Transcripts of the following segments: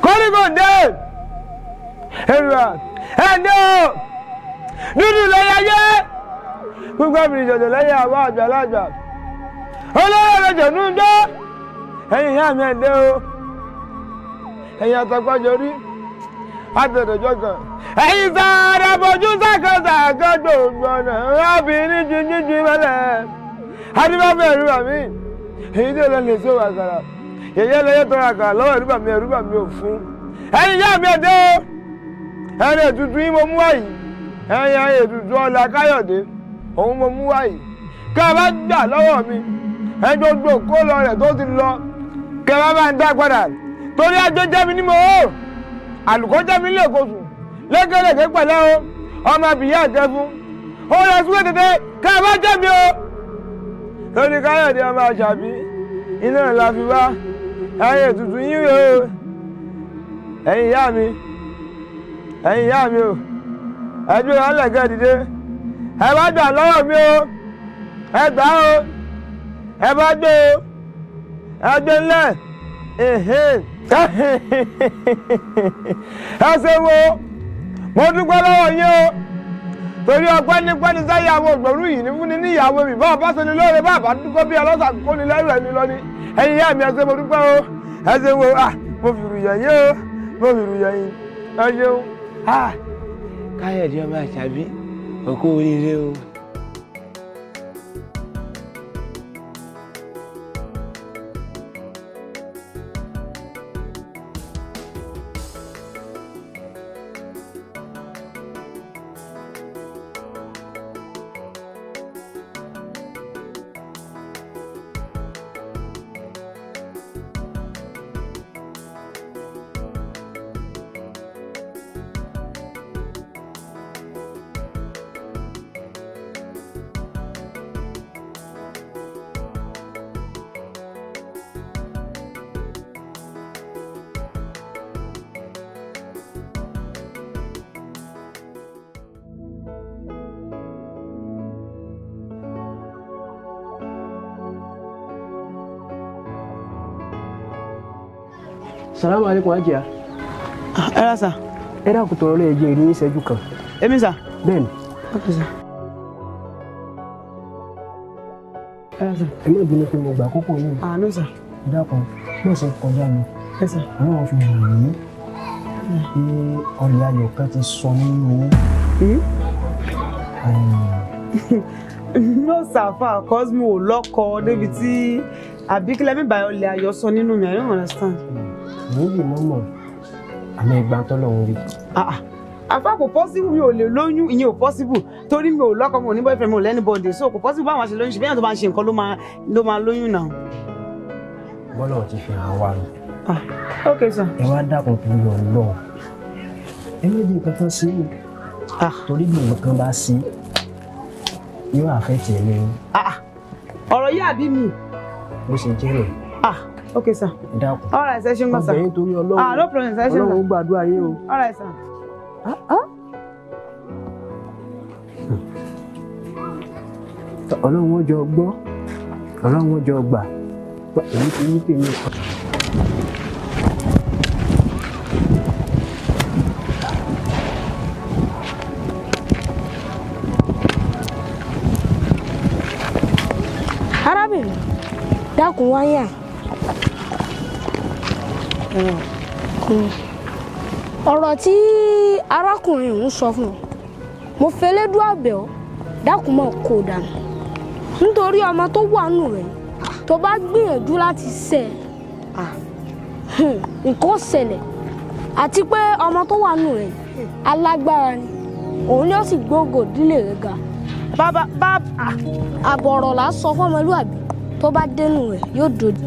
Kọ́ríkòǹdé èrò ẹ̀ǹdẹ́ o, dúdú lẹ́yẹ ayé gbogbo àbìrì jọ̀jọ̀ lẹ́yìn àwọn àgbàlagbà olówó ọlọ́jọ̀ nù ń gbọ́. Ẹ̀yin ìyá mi, ẹ̀ǹdẹ́ o, ẹ̀yin àtàgbàjọ rí àtẹ̀dọ̀jọ́ kan, ẹ̀yin sára bójú sákàsàkà gbogbo ọ̀nà obìnrin jíjíjí mẹ́lẹ̀ adébáfẹ́ ẹ̀rú bà mí. Èyí tí ó lọ lè so àkàrà yẹ̀yẹ́ lọ́yẹ́ tọrọ àkàrà lọ́wọ́ ẹ̀rú bà mí, ẹ̀rú bà mí ò fún. Ẹ̀yin ìyá mi, ẹ̀ǹdẹ́ o, ẹ̀yin ètùtù yín mo mú wáyìí, ẹ̀yin ètùtù ọ̀la Káyọ̀dé òun mo mú wáyìí. Kí a bá gbà lọ́wọ́ mi, ẹ gbogbo kó lọ rẹ̀ tó ti lọ, kí a bá bá ń dá padà, torí ajé jẹ́ mi ní mo ó àlùkò jẹ́ mi lè kóṣù lékelèké pẹ̀lẹ́ o, ọmọ àbíyá àjẹfún ó lọ sí tètè kí a bá jẹ́ mi o. Lórí Káyọ̀dé ọmọ Àṣàbí iná la fi wá ẹ̀yin ètùtù yín o. Ẹ̀yin ìyá mi, ẹ̀yin ìyá mi o, ẹ̀jú ọ̀lẹ̀kẹ́ dìde, ẹ bá gbà lọ́wọ́ mi o, ẹ gbà o, ẹ bá gbé o, ẹ gbé ńlẹ̀. Ẹ ṣe wo, mo dúpẹ́ lọ́wọ́ yín o, torí ọpẹ́ nípẹ́ ní sáyé àwọn ògbòrú yìí ní fúnni ní ìyàwó mi bá ọba sọni lóore bá àbá dúpẹ́ bí ọlọ́sà kó ní lẹ́rù ẹni lọ ní. Ẹ̀yin ìyá mi, ẹ ṣé, mo dúpẹ́ o, ẹ ṣe wo. Ah, mo fi rùyẹ̀ yín o, mo fi rùyẹ̀ yín, ẹ ṣeun. Ah, Káyọ̀dé ọmọ Àṣàbí, òkú oríire o. Salamu aleykum, Hajiya. Ẹ rà sà. Ẹ dákun, tọrọ lẹ́yìn jẹ́ ìrí ìṣẹ́jú kan. Èmi sà. Bẹ́ẹ̀ni. Ok sà. Ẹ rà sà. Ẹ má bínú pé mo gbà àkókò yìí. Àánú sà. Ẹ dákun, bí ọ̀sẹ̀ kọjá mi. Ẹ sà. Ọlọ́run fi hàn mí pé ọ̀rẹ́ ayọ̀ kan ti sọ nínú yín. No sir, fa cause mi ò lọ́kọ débi tí àbí kílẹ̀ mi bá ọlẹ̀ ayọ̀ sọ nínú mi. I don't understand. Èyí lè mọ́ mọ̀ àmọ́ ẹgbàá tọ́lọ́run rí. Àfa, kò possible, mi ò lè lóyún, ìyẹn ò possible torí mi ò lọ́kọ, mi ò ní boyfriend, mi ò lẹ́ni bọ́ọ̀dì, so kò possible. Báwọn ṣe lóyún ṣe bẹ́ẹ̀ tó bá ń ṣe nǹkan ló máa lóyún náà. Bọ́lá ti fi hàn wá nù. Ah, ok sir. Ẹ wá dákun torí Ọlọ́run, ẹ má jẹ́ nǹkan kan sí i, torí bí nǹkan bá sí yóò àfẹ́tì ẹ̀mí yín. Ah, ọ̀rọ̀ yìí àbí mi. Bó ṣe jẹ́ rẹ̀. Ah, ok sir. Ẹ dákun. All right sir, ṣe ń gbọ́ sir. Obìnrin, torí Ọlọ́run. Ah, no problem sir, ṣe ń Ọlọ́run ó sir. gbàdúrà yín o. All right sir. Ọlọ́run ó jọ gbọ́, Ọlọ́run ó jọ gbà, èmi ti ní tèmi. Arábìnrin, dákun, wáyà. Ọ̀rọ̀ tí arákùnrin òun sọ fún ọ, mo fẹlẹ́dùn àbẹ̀ ọ́, dákun mọ́ kó o dànù, nítorí ọmọ tó wà nù rẹ̀, tó bá gbìyànjú láti ṣe é, nǹkan ó ṣẹlẹ̀, àti pé ọmọ tó wà nù rẹ̀ alágbára ni, òun ni ó sì gbógo ìdílé rẹ̀ ga. Bàbá bàbá. Àbọ̀rọ̀ là á sọ fọ́mọlúàbí, tó bá dénú rẹ̀ yóò dòdì.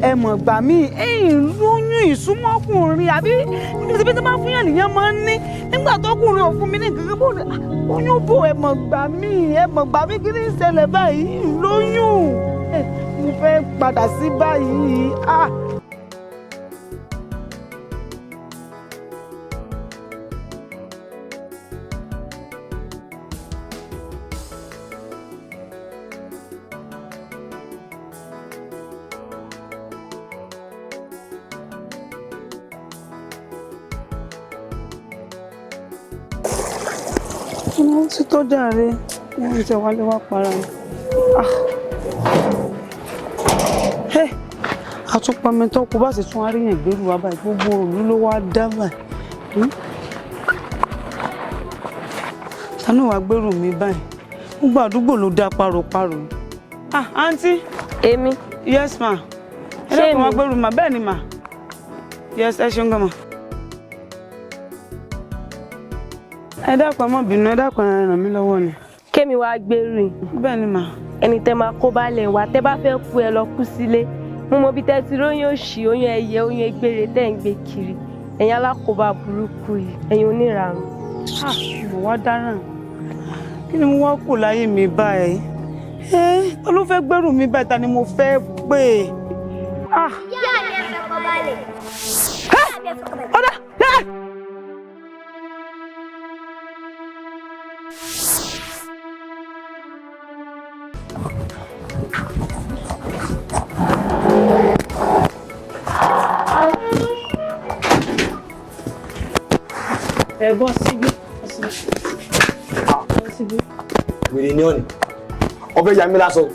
Ẹ mọ̀ gbà mí, ẹ̀yìn lóyún ìsúnmọ́kùnrin àbí níbi tí máa fún yàn nìyẹn máa ń ní nígbà tọkùnrin ò fún mi ní nǹkan bó oyún bò. Ẹ mọ̀ gbà mí, ẹ mọ̀ gbà mí, kí ni ìṣẹ̀lẹ̀ báyìí? Lóyún ẹ, mo fẹ́ padà sí báyìí ah. Wọ́n ti tó jàre, wọ́n ti wálé wá para ẹ̀. Àtúpọ̀mí tó kú bá sì tún aríyàn gbèrú wa báyìí, gbogbo òru ló wá dá báyìí. Tani wàá gbèrú mi báyìí? Gbogbo àdúgbò ló dá paropáro. Ah, aunty. Èmi. Yes ma. Ẹ Ṣé dákun wá èmi? gbèrú ma, bẹ́ẹ̀ ni ma. Yes, ẹ ṣeun gan ma. Ẹ dákun, ẹ má bínú, ẹ dákun, ẹ ràn mí lọ́wọ́ ni. Kémi wá gbèrú yìí. Bẹ́ẹ̀ ni ma. Ẹni tẹ́ máa kó balẹ̀ wá, tẹ́ bá fẹ́ kú ẹ lọ kú sílé. Mo mọ bí tẹ́ ti róyún òṣì, oyún ẹyẹ, oyún egbére tẹ́ ń gbé kiri. Ẹ̀yin alákòóbá burúkú yìí, ẹ̀yin oníràrùn. Ah, mo wá dáràn. Kí ni mo wá kù láyé mi báyìí? Ẹ ta ló fẹ́ gbẹ́rù mi báyìí, ta ni mo fẹ́ pè? Ah. Ìyá mi ẹ fẹ́ kọ́ balẹ̀. Ìyá mi ẹ fẹ́ kọ́ balẹ̀. Ọ̀dà! Ẹ bọ́ síbí. Bọ́ síbí. Wèrè ni ọ́ ni, ọbẹ̀ ya mi lásán.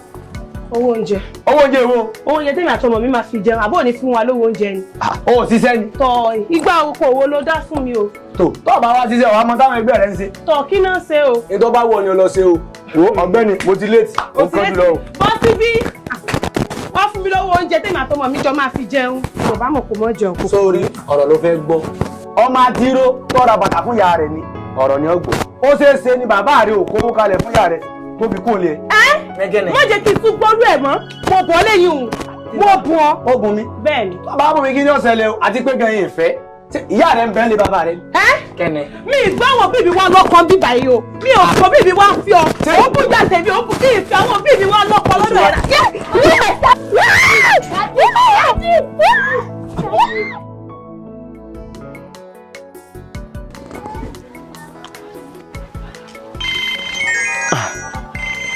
Owó oúnjẹ. Owó oúnjẹ wo? Owó oúnjẹ tèmi àti ọmọ mi máa fi jẹun, àbọ̀ ní fún wa lówó oúnjẹ ni. Ó ò ṣiṣẹ́ ni. Tọ ìgbà oko owó ló dá fún mi o. Tó tó bá wá ṣiṣẹ́, ọ̀hún àmọ́ táwọn ẹgbẹ́ rẹ̀ ń ṣe. Tọ kí náà ṣe o. Ètò bá wọ̀ ni o lọ ṣe o. Wo ọ̀gbẹ́ni, mo ti léètì, mo kánjú lọ o. Bọ́ síbí. Wọ́n fún mi lówó oúnjẹ tèmi àti ọmọ mi jọ máa fi jẹun. Kò bá mọ̀ kó mọ́ jẹun kò. Sórí ọ̀rọ̀ ló fẹ́ gbọ́. Ọmọ àtiró tọ́ra bàtà fún ìyá rẹ̀ ni ọ̀rọ̀ ni ó gbọ́. Ó ṣeé ṣe ni bàbá rẹ̀ ò kówó kalẹ̀ fún ìyá rẹ̀ tó fi kó lé. Ẹ́ má jẹ́ kí n tún gbọ́rú ẹ̀ mọ́, mo bọ̀ lẹ́yìn òun, mo bù ọ́. Ó bùn mi. Bẹ́ẹ̀ni. Bàbá bùn mi, kí ni ó ṣẹlẹ̀ o? Àti pé gan-an ìfẹ́. Ìyá rẹ̀ ń bẹ́ẹ̀ lé bàbá rẹ̀. Ẹ́ Kẹ́ni. mi ìgbọ́ àwọn òbí mi wá lọ́kàn bíbà yìí o, mi ò kọ́ bí mi wá fi ọ, òun bú jáde mi, òun bú kí ìfẹ́ àwọn òbí mi wá lọ́kàn lọ́dọ̀ ẹ̀ rà.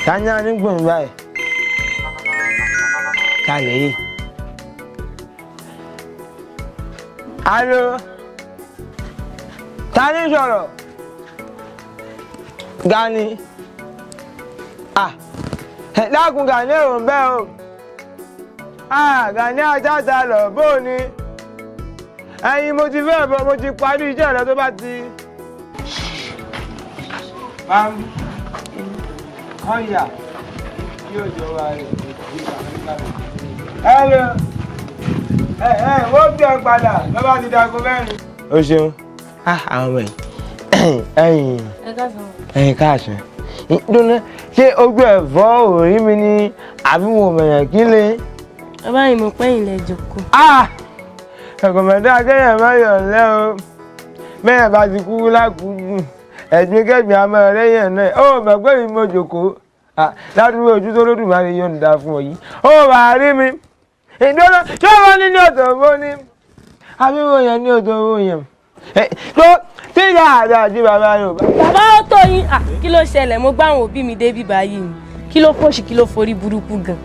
Tanya ní gbọ̀n báyìí. Kalẹ̀ yìí. Alo. Ta ni sọ̀rọ̀? Gani. Ah. Dákun Gani ò ń bẹ́ o. Ah, Gani Ajáta lọ bó ni. Ẹyin mo ti fẹ́ bọ́, mo ti parí iṣẹ́ rẹ tó bá ti. Báwo? Ọ̀yà yóò jọ wa rẹ̀. Hello. Ẹ ẹ wọ́n bí ọ padà lọ́ba ti dago 4. O ṣeun. Àwọn ọmọ yìí ẹ̀yìn ẹ̀yìn káàsán. Dúnà, ṣé ojú ẹ̀fọ́ ò rí mi ní àbí mo mẹ̀yàn kí lè? Bàbá yìí, mo pẹ́yìn lẹ jókòó. Ẹ̀kọ́mọ̀dé akẹ́yẹ̀ máyọ̀ ńlẹ́ o. Bẹ́ẹ̀ bá ti kú lákùújù, ẹ̀gbin kẹ́gbin àmọ́ ẹlẹ́yìn náà. Ó mọ̀ pé mi mo jòkó ládùúgbò ojú tó lódùmarè yóò ń da fún ọ yìí. Ó wà á rí mi. Ìdúró ṣé wọ́n ní ní ọ̀tọ̀ owó ní? Àbí wo yẹn ní ọ̀tọ̀ owó yẹn? Tó tí ìyá àti àti bàbá yóò bá. Bàbá ó tó yín. Kí ló ṣẹlẹ̀? Mo gbá àwọn òbí mi débi báyìí ni. Kí ló fòṣì, kí ló forí burúkú gan?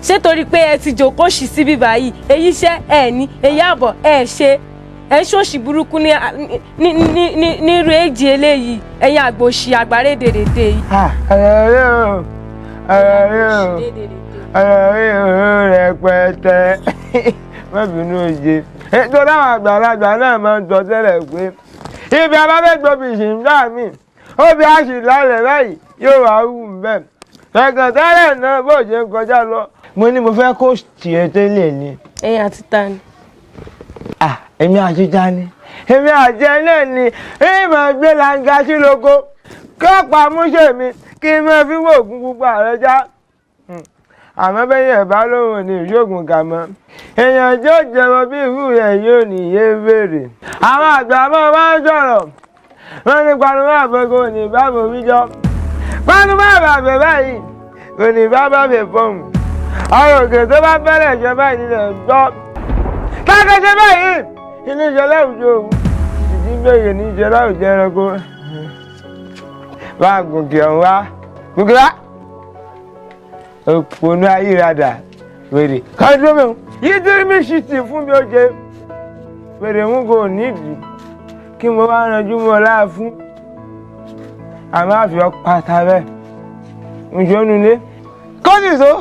Ṣé torí pé ẹ ti jòkó ṣì síbí báyìí, èyí iṣẹ́ ẹ ní, èyí àbọ̀ ẹ ṣe, ẹ ń ṣòṣì burúkú ní nírú èjì eléyìí, ẹ̀yin àgbòṣì àgbárédèrèdè yìí. Ọ̀rọ̀ rí o, ọ̀rọ̀ rí o, ọ̀rọ̀ rí o rẹpẹtẹ, má bínú oje. Ètò láwọn àgbàlagbà náà máa ń sọ tẹ́lẹ̀ pé ibi abáfẹ́gbọ́bì ṣì ń dá mi, obì á sì lálẹ́ báyìí yóò wá wù bẹ́ẹ̀. Fẹ̀kàn tẹ́lẹ̀ náà bó ṣe ń kọjá lọ. Mo ní mo fẹ́ kó tiẹ̀ tẹ́lẹ̀ ni. Ẹ̀yin àti ta ni? Èmi àti ta ni? Èmi àti ẹ náà ni. Èmi máa gbé langa sí lóko kí ọ̀pá múṣẹ́ mi kí n máa fi wògùn pupa rẹ já. Àmọ́ bẹ́yẹn ẹ̀ bá lóhùn ní ìṣògùn kà mọ́. Èèyàn tí ó jẹun bí ìlú rẹ̀ yóò ní iye béèrè. Àwọn àgbà máa wá ń sọ̀rọ̀. Wọ́n ní panumọ́ àfẹ́kọ́ ní bábò wíjọ́. Panumọ́ àbàbẹ̀ báyìí kò ní bábà fẹ́ fọ́ọ̀mù. Ọ̀rọ̀ òkè tó bá bẹ̀rẹ̀ ṣe báyìí nílẹ̀ gbọ́. Kákẹ́ṣe báyìí inú ìṣẹ́ láwùjọ òun. Ìdí bèrè ní ìṣẹ́ láwùjọ ẹranko. Wá gòkè ọ̀hún wá. Gòkè wá. Òpònú ayírádà wèrè. Kọ́ńtò mi yìí tí mi sì tì fún mi ó jẹ. Wèrè ń kò nídìí kí mo wá ranjú mọ́ láàfún. A máa fi ọ pátá bẹ́ẹ̀. Ǹjẹ́ ó nulẹ̀? Kọ́sì so.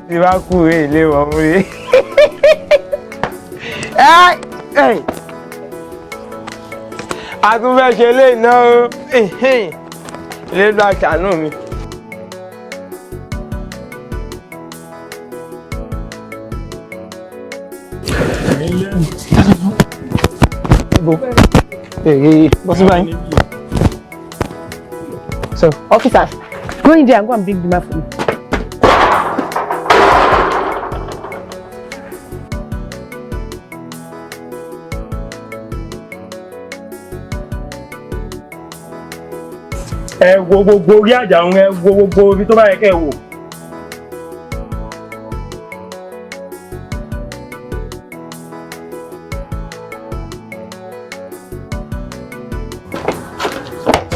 Tí bá kú rè ilé wọn mú rí. A tún fẹ́ ṣe ilé iná o. Ilé ló àṣàánú mi. Bọ́ sí báyìí. So, officers, go in there and go and bring the man for me. Ẹ wo gbogbo orí àjà òun, ẹ wo gbogbo ibi tó bá yẹ kẹ́ ẹ wò.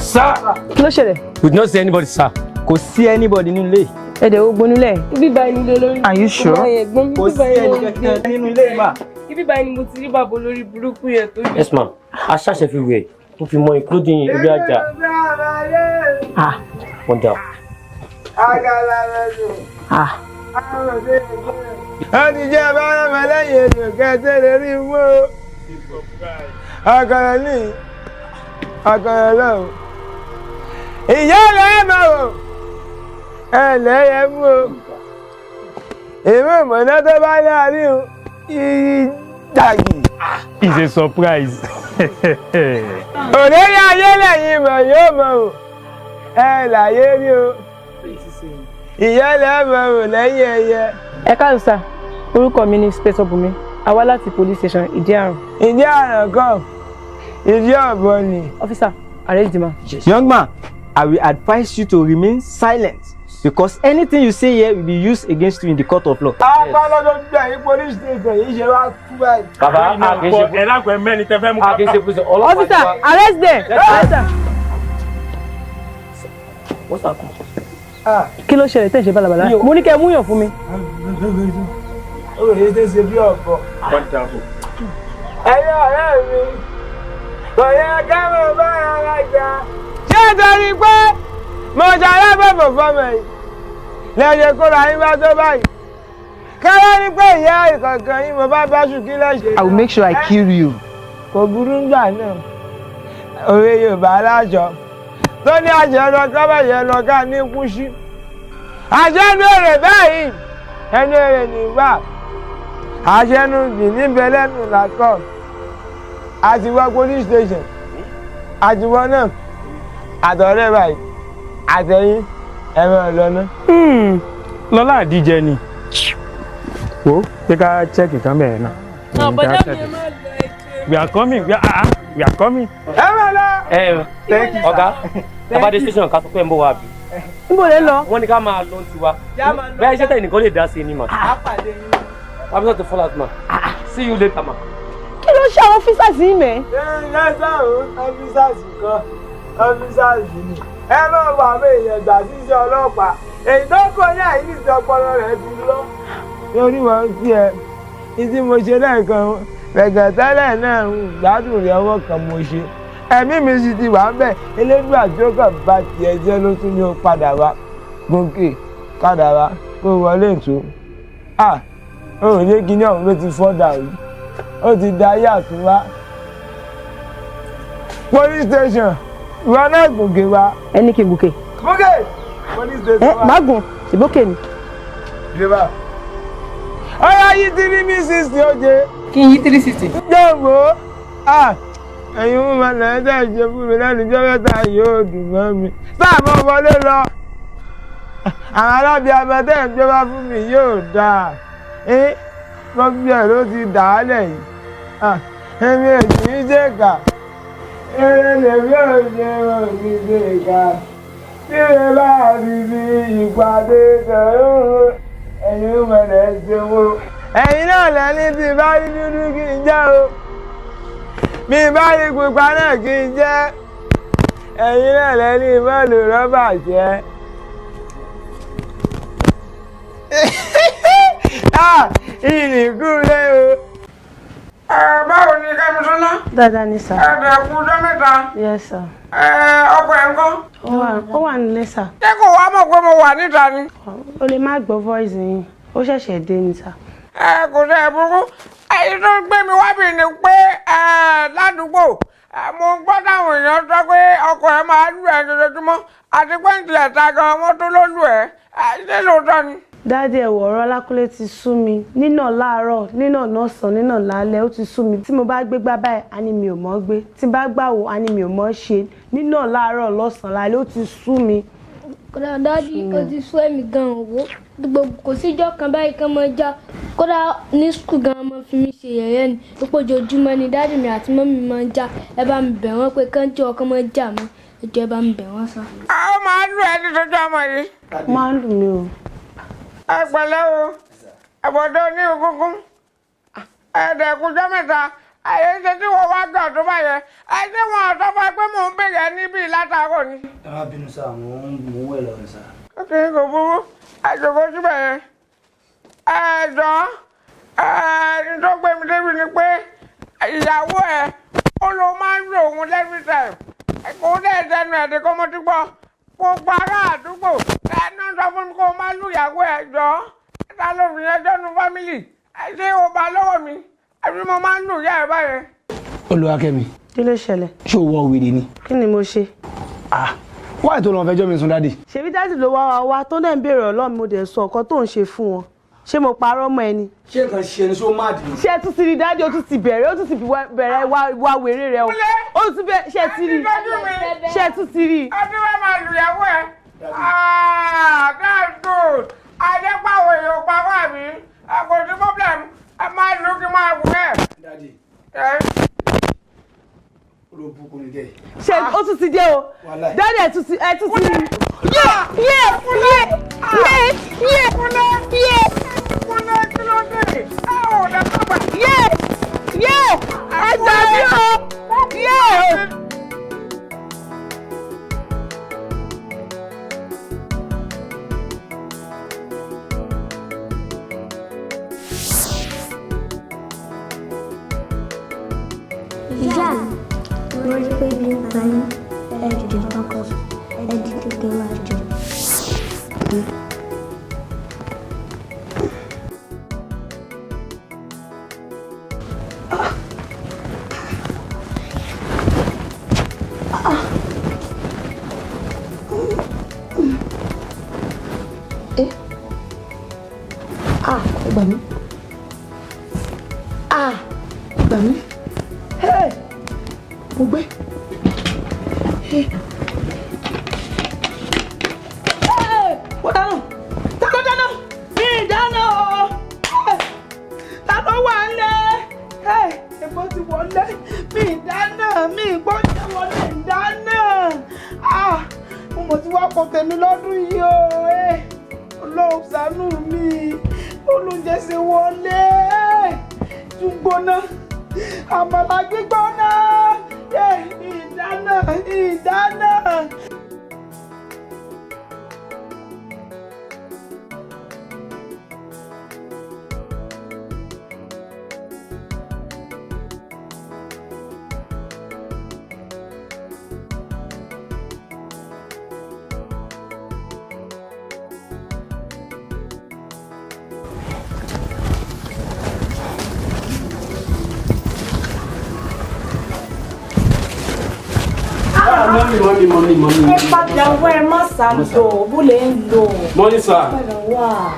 Sir. Kí ló ṣẹlẹ̀? We did not see anybody, sir. Kò sí anybody nínú ilé. Ẹ dẹ̀ wo gbonúlẹ̀. Ibi báyìí ni olórí. Are you sure? Kò sí ẹnìkankan nínú ilé mà. Ibi báyìí ni mo ti rí bàbá olórí burúkú yẹn tó Yes, ma'am. A search everywhere tó fi mọ́ including orí àjà. Wọ́n dà. Ó ti jẹ́ abáyọ̀mọ́ lẹ́yìn ètò kẹtẹ́ lè rí mú o. Ọkọ̀rọ̀ ní ọkọ̀rọ̀ lọ́wọ́. Ìyá rẹ̀ mọ̀ o, ẹ lẹ́yẹ mú o. Èmi ìmọ̀nà tó bá láàrin o, iyì dàgì. It's a surprise. Òrèrè ayé lẹ́yìn mọ̀ yóò mọ̀ o, ẹ láyé rí o. Ìyá rẹ̀ mọ̀ o lẹ́yìn ẹyẹ. Ẹ káàsán sir, orúkọ mi ni Inspector Bùnmi, a wá láti police station Ìdí Àrùn. Ìdí Àrùn kan, Ìdí Ọ̀bọ ni. Officer, arrest the man. Young man, I will advise you to remain silent because anything you say here will be used against you in the court of law. Apá lọ́dọ̀ gbà yín police station yìí ṣe wá kú báyìí. Bàbá, a kì í ṣe Ẹ lákùn ẹ mẹ́ni tẹ́ fẹ́ mú. A kì í ṣe police. Ọlọ́pàá ni Officer, wá. arrest them. Arrest them. What's that? Kí ló ṣẹlẹ̀ tẹ̀ ṣe bálabàlá? Mo ní kẹ́ ẹ múyàn fún mi. Ó lè ṣe ṣe bí ọ̀bọ. Ẹ̀yin ọ̀rẹ́ mi, kò yẹ ká mọ̀ bá ara jà. Ṣé torí pé mo ṣe alábọ̀bọ̀ fọmọ yìí? Lẹ́yìn kóra yín bá tó báyìí. Kọ́lá ní pé ìyá ìkọ̀kan yín mo bá bá ṣù kí lẹ́ṣẹ̀. I will make sure I kill you. Kò burú ńgbà náà. Òwe Yorùbá aláṣọ tó ní àṣẹ lọ kábàyẹ lọ ká ní kúṣí. Àṣẹ ní èrè báyìí, ẹnu èrè nígbà. Àṣẹ nu bì níbẹ̀ lẹ́nu làkọ̀. Àti wọ police station. Àti wọ náà. Àtọ̀rẹ́ báyìí. Àtẹ̀yìn ẹ máa lọ ná. Lọ́lá àdíjẹ ni. Wo ṣé ká check nǹkan bẹ̀rẹ̀ náà. Àbọ̀dá mi ẹ má lọ ẹjọ́. We are coming. We are coming. Ẹ máa lọ. Ẹ ọ̀gá, Tabade station ká sọ pé ń bọ̀ wá bí. Níbo lẹ lọ? Wọ́n ní ká máa lọ tiwa. Bẹ́ẹ̀ iṣẹ́ tẹ̀ nìkan lè dá sí ni mà. I'm not the fall out ma. See you later ma. Kí ló ṣe àwọn officers yìí mẹ́? Lẹ́sàn-án ọ́fíṣàsì kan ọ́fíṣàsì ni. Ẹ máa wọ àwọn èèyàn gbà síṣẹ́ ọlọ́pàá. Èyí tó kọ ní àyíṣẹ́ ọpọlọ rẹ̀ ti lọ. Lórí wọn sí ẹ, ìdí mo ṣe lẹ́ẹ̀kan rẹ̀gẹ̀tẹ́lẹ̀ náà ń gbádùn rẹ̀ ọwọ́ kan mo ṣe. Ẹ̀mí mi sì ti wà ń bẹ̀, elédùà tí ó kàn bá tiẹ̀ jẹ́ ló tún ní ó padà wá. Gòkè padà wá kó wọlé ètò. À ó ní kíní ọ̀hún ló ti fọ́ dàrú. Ó ti da ayé àtúnwá. Police station, ìwọ náà gòkè wá. Ẹ ní kí n gòkè. Gòkè! Police station Ẹ wá. má gùn, ìbókè ni. Dèbà. Ọ̀yá yìí 360 ó jẹ. Kí n yí 360. Jọ̀wọ́, ẹ̀yin mú ma lẹ́yìn tẹ́ ṣe fún mi lẹ́nu jọ́ mẹ́ta yóò dùn mọ́ mi. Sáà mo wọlé lọ. Àwọn alábìàmọ tẹ́ ń gbé wá fún mi yóò dáa. Gbogbo ẹ̀ ló ti dà á lẹ̀ yìí. Èmi ò kì í ṣe kà. Eré lèmi ò ṣe òbí ṣe kà. Bí mi bá fi fi ìpàdé tẹ̀lé ẹ̀yin mọ̀lẹ́ ṣe wo. Ẹ̀yin náà lẹ́ni tí bá rí dúdú kí n jẹ́ o. Mi bá rí pupa náà kí n jẹ́. Ẹ̀yin náà lẹ́ni bọ́ọ̀lù rọ́bà jẹ́. Ìrìnkú lé o. Báwo ni Kẹ́misọ́lá? Dáadáa ni sà. Ẹ̀ẹ́dẹ̀ kú ọjọ́ mẹ́ta. Yes sà. Ọkọ ẹ̀ ń kọ́. Ó wà nílé sà. Ṣé kò wá mọ̀ pé mo wà níta ni? Ó lè má gbọ́ voice yín, ó ṣẹ̀ṣẹ̀ dé ni sà. Ẹ kò sẹ́ ẹ̀ burúkú. Èyí tó ń gbé mi wá bì ni pé ládùúgbò mo ń gbọ́ táwọn èèyàn sọ pé ọkọ ẹ̀ máa lù ẹ́ lójoojúmọ́ àti pé ń tilẹ̀ ta gan wọ́n tó ló lù ẹ́. Ṣé lóòótọ́ ni? Daddy, ẹ̀wọ̀ ọ̀rọ̀ Ọlákúnlé ti sú mi. Nínà láàárọ̀, nínà lọ́sàn-án, nínà lálẹ́, ó ti sú mi. Tí mo bá gbé gbá báyìí, á ní mi ò mọ̀ gbé. Tí n bá gbàwò, á ní mi ò mọ̀ ṣe. Nínà láàárọ̀, lọ́sàn-án, lálẹ́, ó ti sú mi. Kódà daddy, ó ti sú èmi gan-an wò. Gbogbo kò síjọ́ kan báyìí kán mọ́ já. Kódà ní school gan-an máa fi mí ṣe yẹ̀yẹ́ ni. Púpọ̀ ojoojúmọ́ ni daddy mi àti mummy máa ń já. Ẹ bá mi bẹ̀ wọ́n pé kán jọ̀ọ́ kán máa jà mọ́. Ẹ jọ̀ọ́ ẹ bá mi bẹ̀ wọ́n sá. Ó máa ń lù ẹ́ ní sojú ọmọ yìí. Máa ń lù mí o. Ẹ pẹ̀lẹ́ o, ẹ̀bọ̀dọ̀ ní òkúnkún, ẹ̀ẹ́dẹ̀kújọ́ mẹ́ta, ẹ̀yẹ ṣe tí wọ́n wá gbà tó báyẹn, ẹ ṣé wọn ò sọ fún ẹ pé mò ń bèrè ẹ níbí látàárọ̀ ni. Ẹ má bínú sá, mò ń wẹ̀ lọ sá. Ó kì í kò burú, ẹ jòkó síbẹ̀ yẹn. Ẹ jọ, ẹ tó gbé mi débi ni pé ìyàwó ẹ ó ló máa ń lò òun every time. Kò dẹ̀ dẹnu ẹ̀ dé kó mo ti gbọ́. Gbogbo ará àdúgbò ẹnu sọ fún mi kó o má lùyàwó ẹ jọ, ta ló fi yẹn jọ́nu fámìlì ṣé o bá lọ́wọ́ mi ẹbí mo máa ń lù yá ẹ báyẹn. Olúwakẹ́mi. Kí ló ṣẹlẹ̀? Ṣé o wọ wèrè ni? Kí ni mo ṣe? Wáyé tó lọ fẹjọ́ mi sùn daddy. Ṣebí daddy ló wá wa wá tó dẹ̀ ń béèrè Ọlọ́run, mo dẹ̀ sọ nǹkan tó ń ṣe fún wọn. Ṣé mo parọ́ mọ́ ẹni? Ṣé nǹkan ṣe ni ṣó má dì? Ṣé ẹ tún ti rí daddy, ó tún ti bẹ̀rẹ̀, ó tún ti bẹ̀rẹ̀ wá wèrè rẹ o. Ó tún bẹ̀ ṣé ẹ ti rí? Ṣé ẹ tún ti rí? Ọdún wa máa lùyàwó ẹ. Ah, that's good. Adépàwọ̀ èèyàn parọ́ àbí? Kò sí problem. Ẹ máa lù kí máa wù ẹ́. Daddy. Olóbùkún ni dẹ́. Ṣé ó tún ti dé o? Daddy, ẹ tún ti rí. Yé! Yé! Yé! Yé! Yé! Yé! Kúnlé kí ló dé? Ẹ ò dàgbà gbà. Yé! Yé! Ẹ gbà mí o! Yé! Ìyá mi, mo rí pé bí n pa yín, ẹ dìde kọ́kọ́, ẹ dìde kí n wá jẹun. Ah, ẹ gbà mí. Ah, ẹ gbà mí. Hey, mo gbé. Hey. Hey, mo dáná. Ta ló dáná? Mi ì dáná o. Hey, ta ló wà ńlẹ̀? Hey, epo ti wọlé. Mi ì dáná, mi ì gbọ́dọ̀ wọlé ń dáná. Ah, mo mọ̀ tí wàá kọ tèmi lọ́dún yìí o. Hey, Ọlọ́run ṣàánú mi. Olóúnjẹ ṣe wọlé. Tún gbóná. Àmàlà gbígbóná. Ìdáná, ìdáná. Mummy, mummy, mummy, mummy. Ẹ padà wá, ẹ má sá lọ, bó lẹ ń lọ. Morning, sir. Padà wá.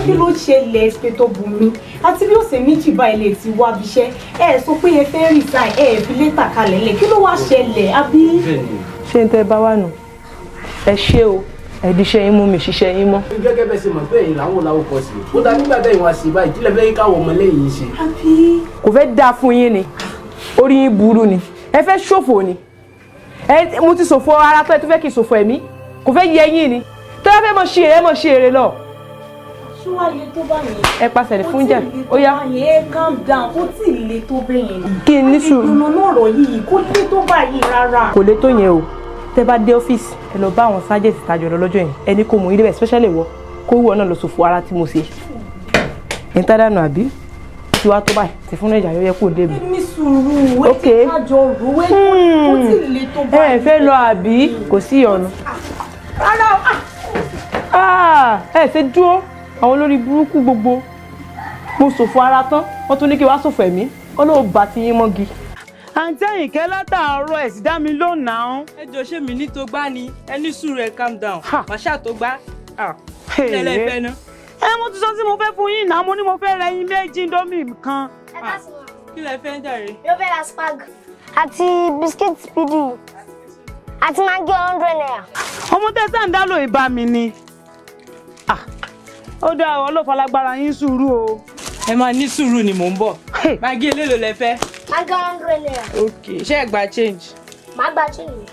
Kí ló ṣẹlẹ̀ ṣe tó bù mí? Àti bí ọ̀sẹ̀ méjì báyìí lè ti wá bíṣẹ́. Ẹ sọ pé ẹ fẹ́ resign, ẹ fi lẹ́tà kalẹ̀ lẹ̀. Kí ló wá ṣẹlẹ̀? Àbí? Ṣé n tẹ́ bá wà nù? Ẹ ṣé o, ẹ di iṣẹ́ yín mú mi ṣiṣẹ́ yín mọ́. Gẹ́gẹ́ bẹ́ẹ̀ ṣe mọ̀ pé ẹ̀yin làwọn làwọn kọ̀ sí. Ó dá nígbà tẹ̀yìn wá sí báyìí, kí lẹ fẹ́ káwọn ọmọlẹ́yìn ṣe? Kò fẹ́ dáa fún yín ni, orí yín burú ni, ẹ fẹ́ ṣòfò ni. Mo ti ṣòfò ara tó ẹ tó fẹ́ kí n ṣòfò ẹ̀mí, kò fẹ́ yẹ yín ni. Tó bá fẹ́ mọ̀ ṣe èrè, mọ̀ ṣe èrè lọ. Ṣé wàá le tó báyìí? Ẹ pàṣẹ ní fúnjà, ó yá. Kò tí ì le tó báyìí, ẹ calm down, kò tí ì le tó bẹ́yẹn. Kí n ní sùúrù. Ìdùnnú ọ̀rọ̀ yìí kò le tó báyìí rárá. Kò le tó yẹn o. Tẹ́ bá dé ọ́fíìsì, ẹ lọ bá àwọn sájẹ̀tì tàjọ lọ lọ́jọ́ yẹn. Ẹ ní kó mú yín débẹ̀, especially wọ. Kó wù ọ náà lọ ṣòfò ara tí mo ṣe. Ẹ ń tá dànù àbí? Ó ti wá tó báyìí ti fún ìjà yóò yẹ kó lé mi. Ní sùúrù, Ok. ẹ ti kájọ rò ó, ó ti le tó báyìí. Ẹ fẹ́ lọ àbí kò sí ìyọnu. Rárá o, Ah, ẹ ṣe dúró àwọn olórí burúkú gbogbo mo ṣòfò ara tán wọ́n tún ní kí wàá ṣòfò ẹ̀mí Ọlọ́run bá ti yín mọ́gi. Àǹtí Àyìnkẹ́, látàárọ̀ ẹ̀ sì dá mi lónàá. Ẹ jọ, ṣé mi ní tó gbá ni? Ẹ ní sùúrù, ẹ calm down. Màá ṣáà tó gbá. Tẹ́lẹ̀ fẹ́ ná. Ẹ mo ti sọ tí mo fẹ́ fún yín náà, mo ní mo fẹ́ ra ẹyin 2, Indomie kan. Kí lẹ fẹ́ ń jàre? Ló fẹ́ ra spag àti biscuit Speedy àti Maggi ₦100. Ọmọ tẹ́sán ń dá lò ìbá mi ni. Ah, ó dá ọ ló falagbára yín sùúrù o. Ẹ máa ní sùúrù ni, mò ń bọ̀. Maggi eléèlò lẹ fẹ́? Maggi ₦100. Ok, ṣé ẹ gba change? Má gba change.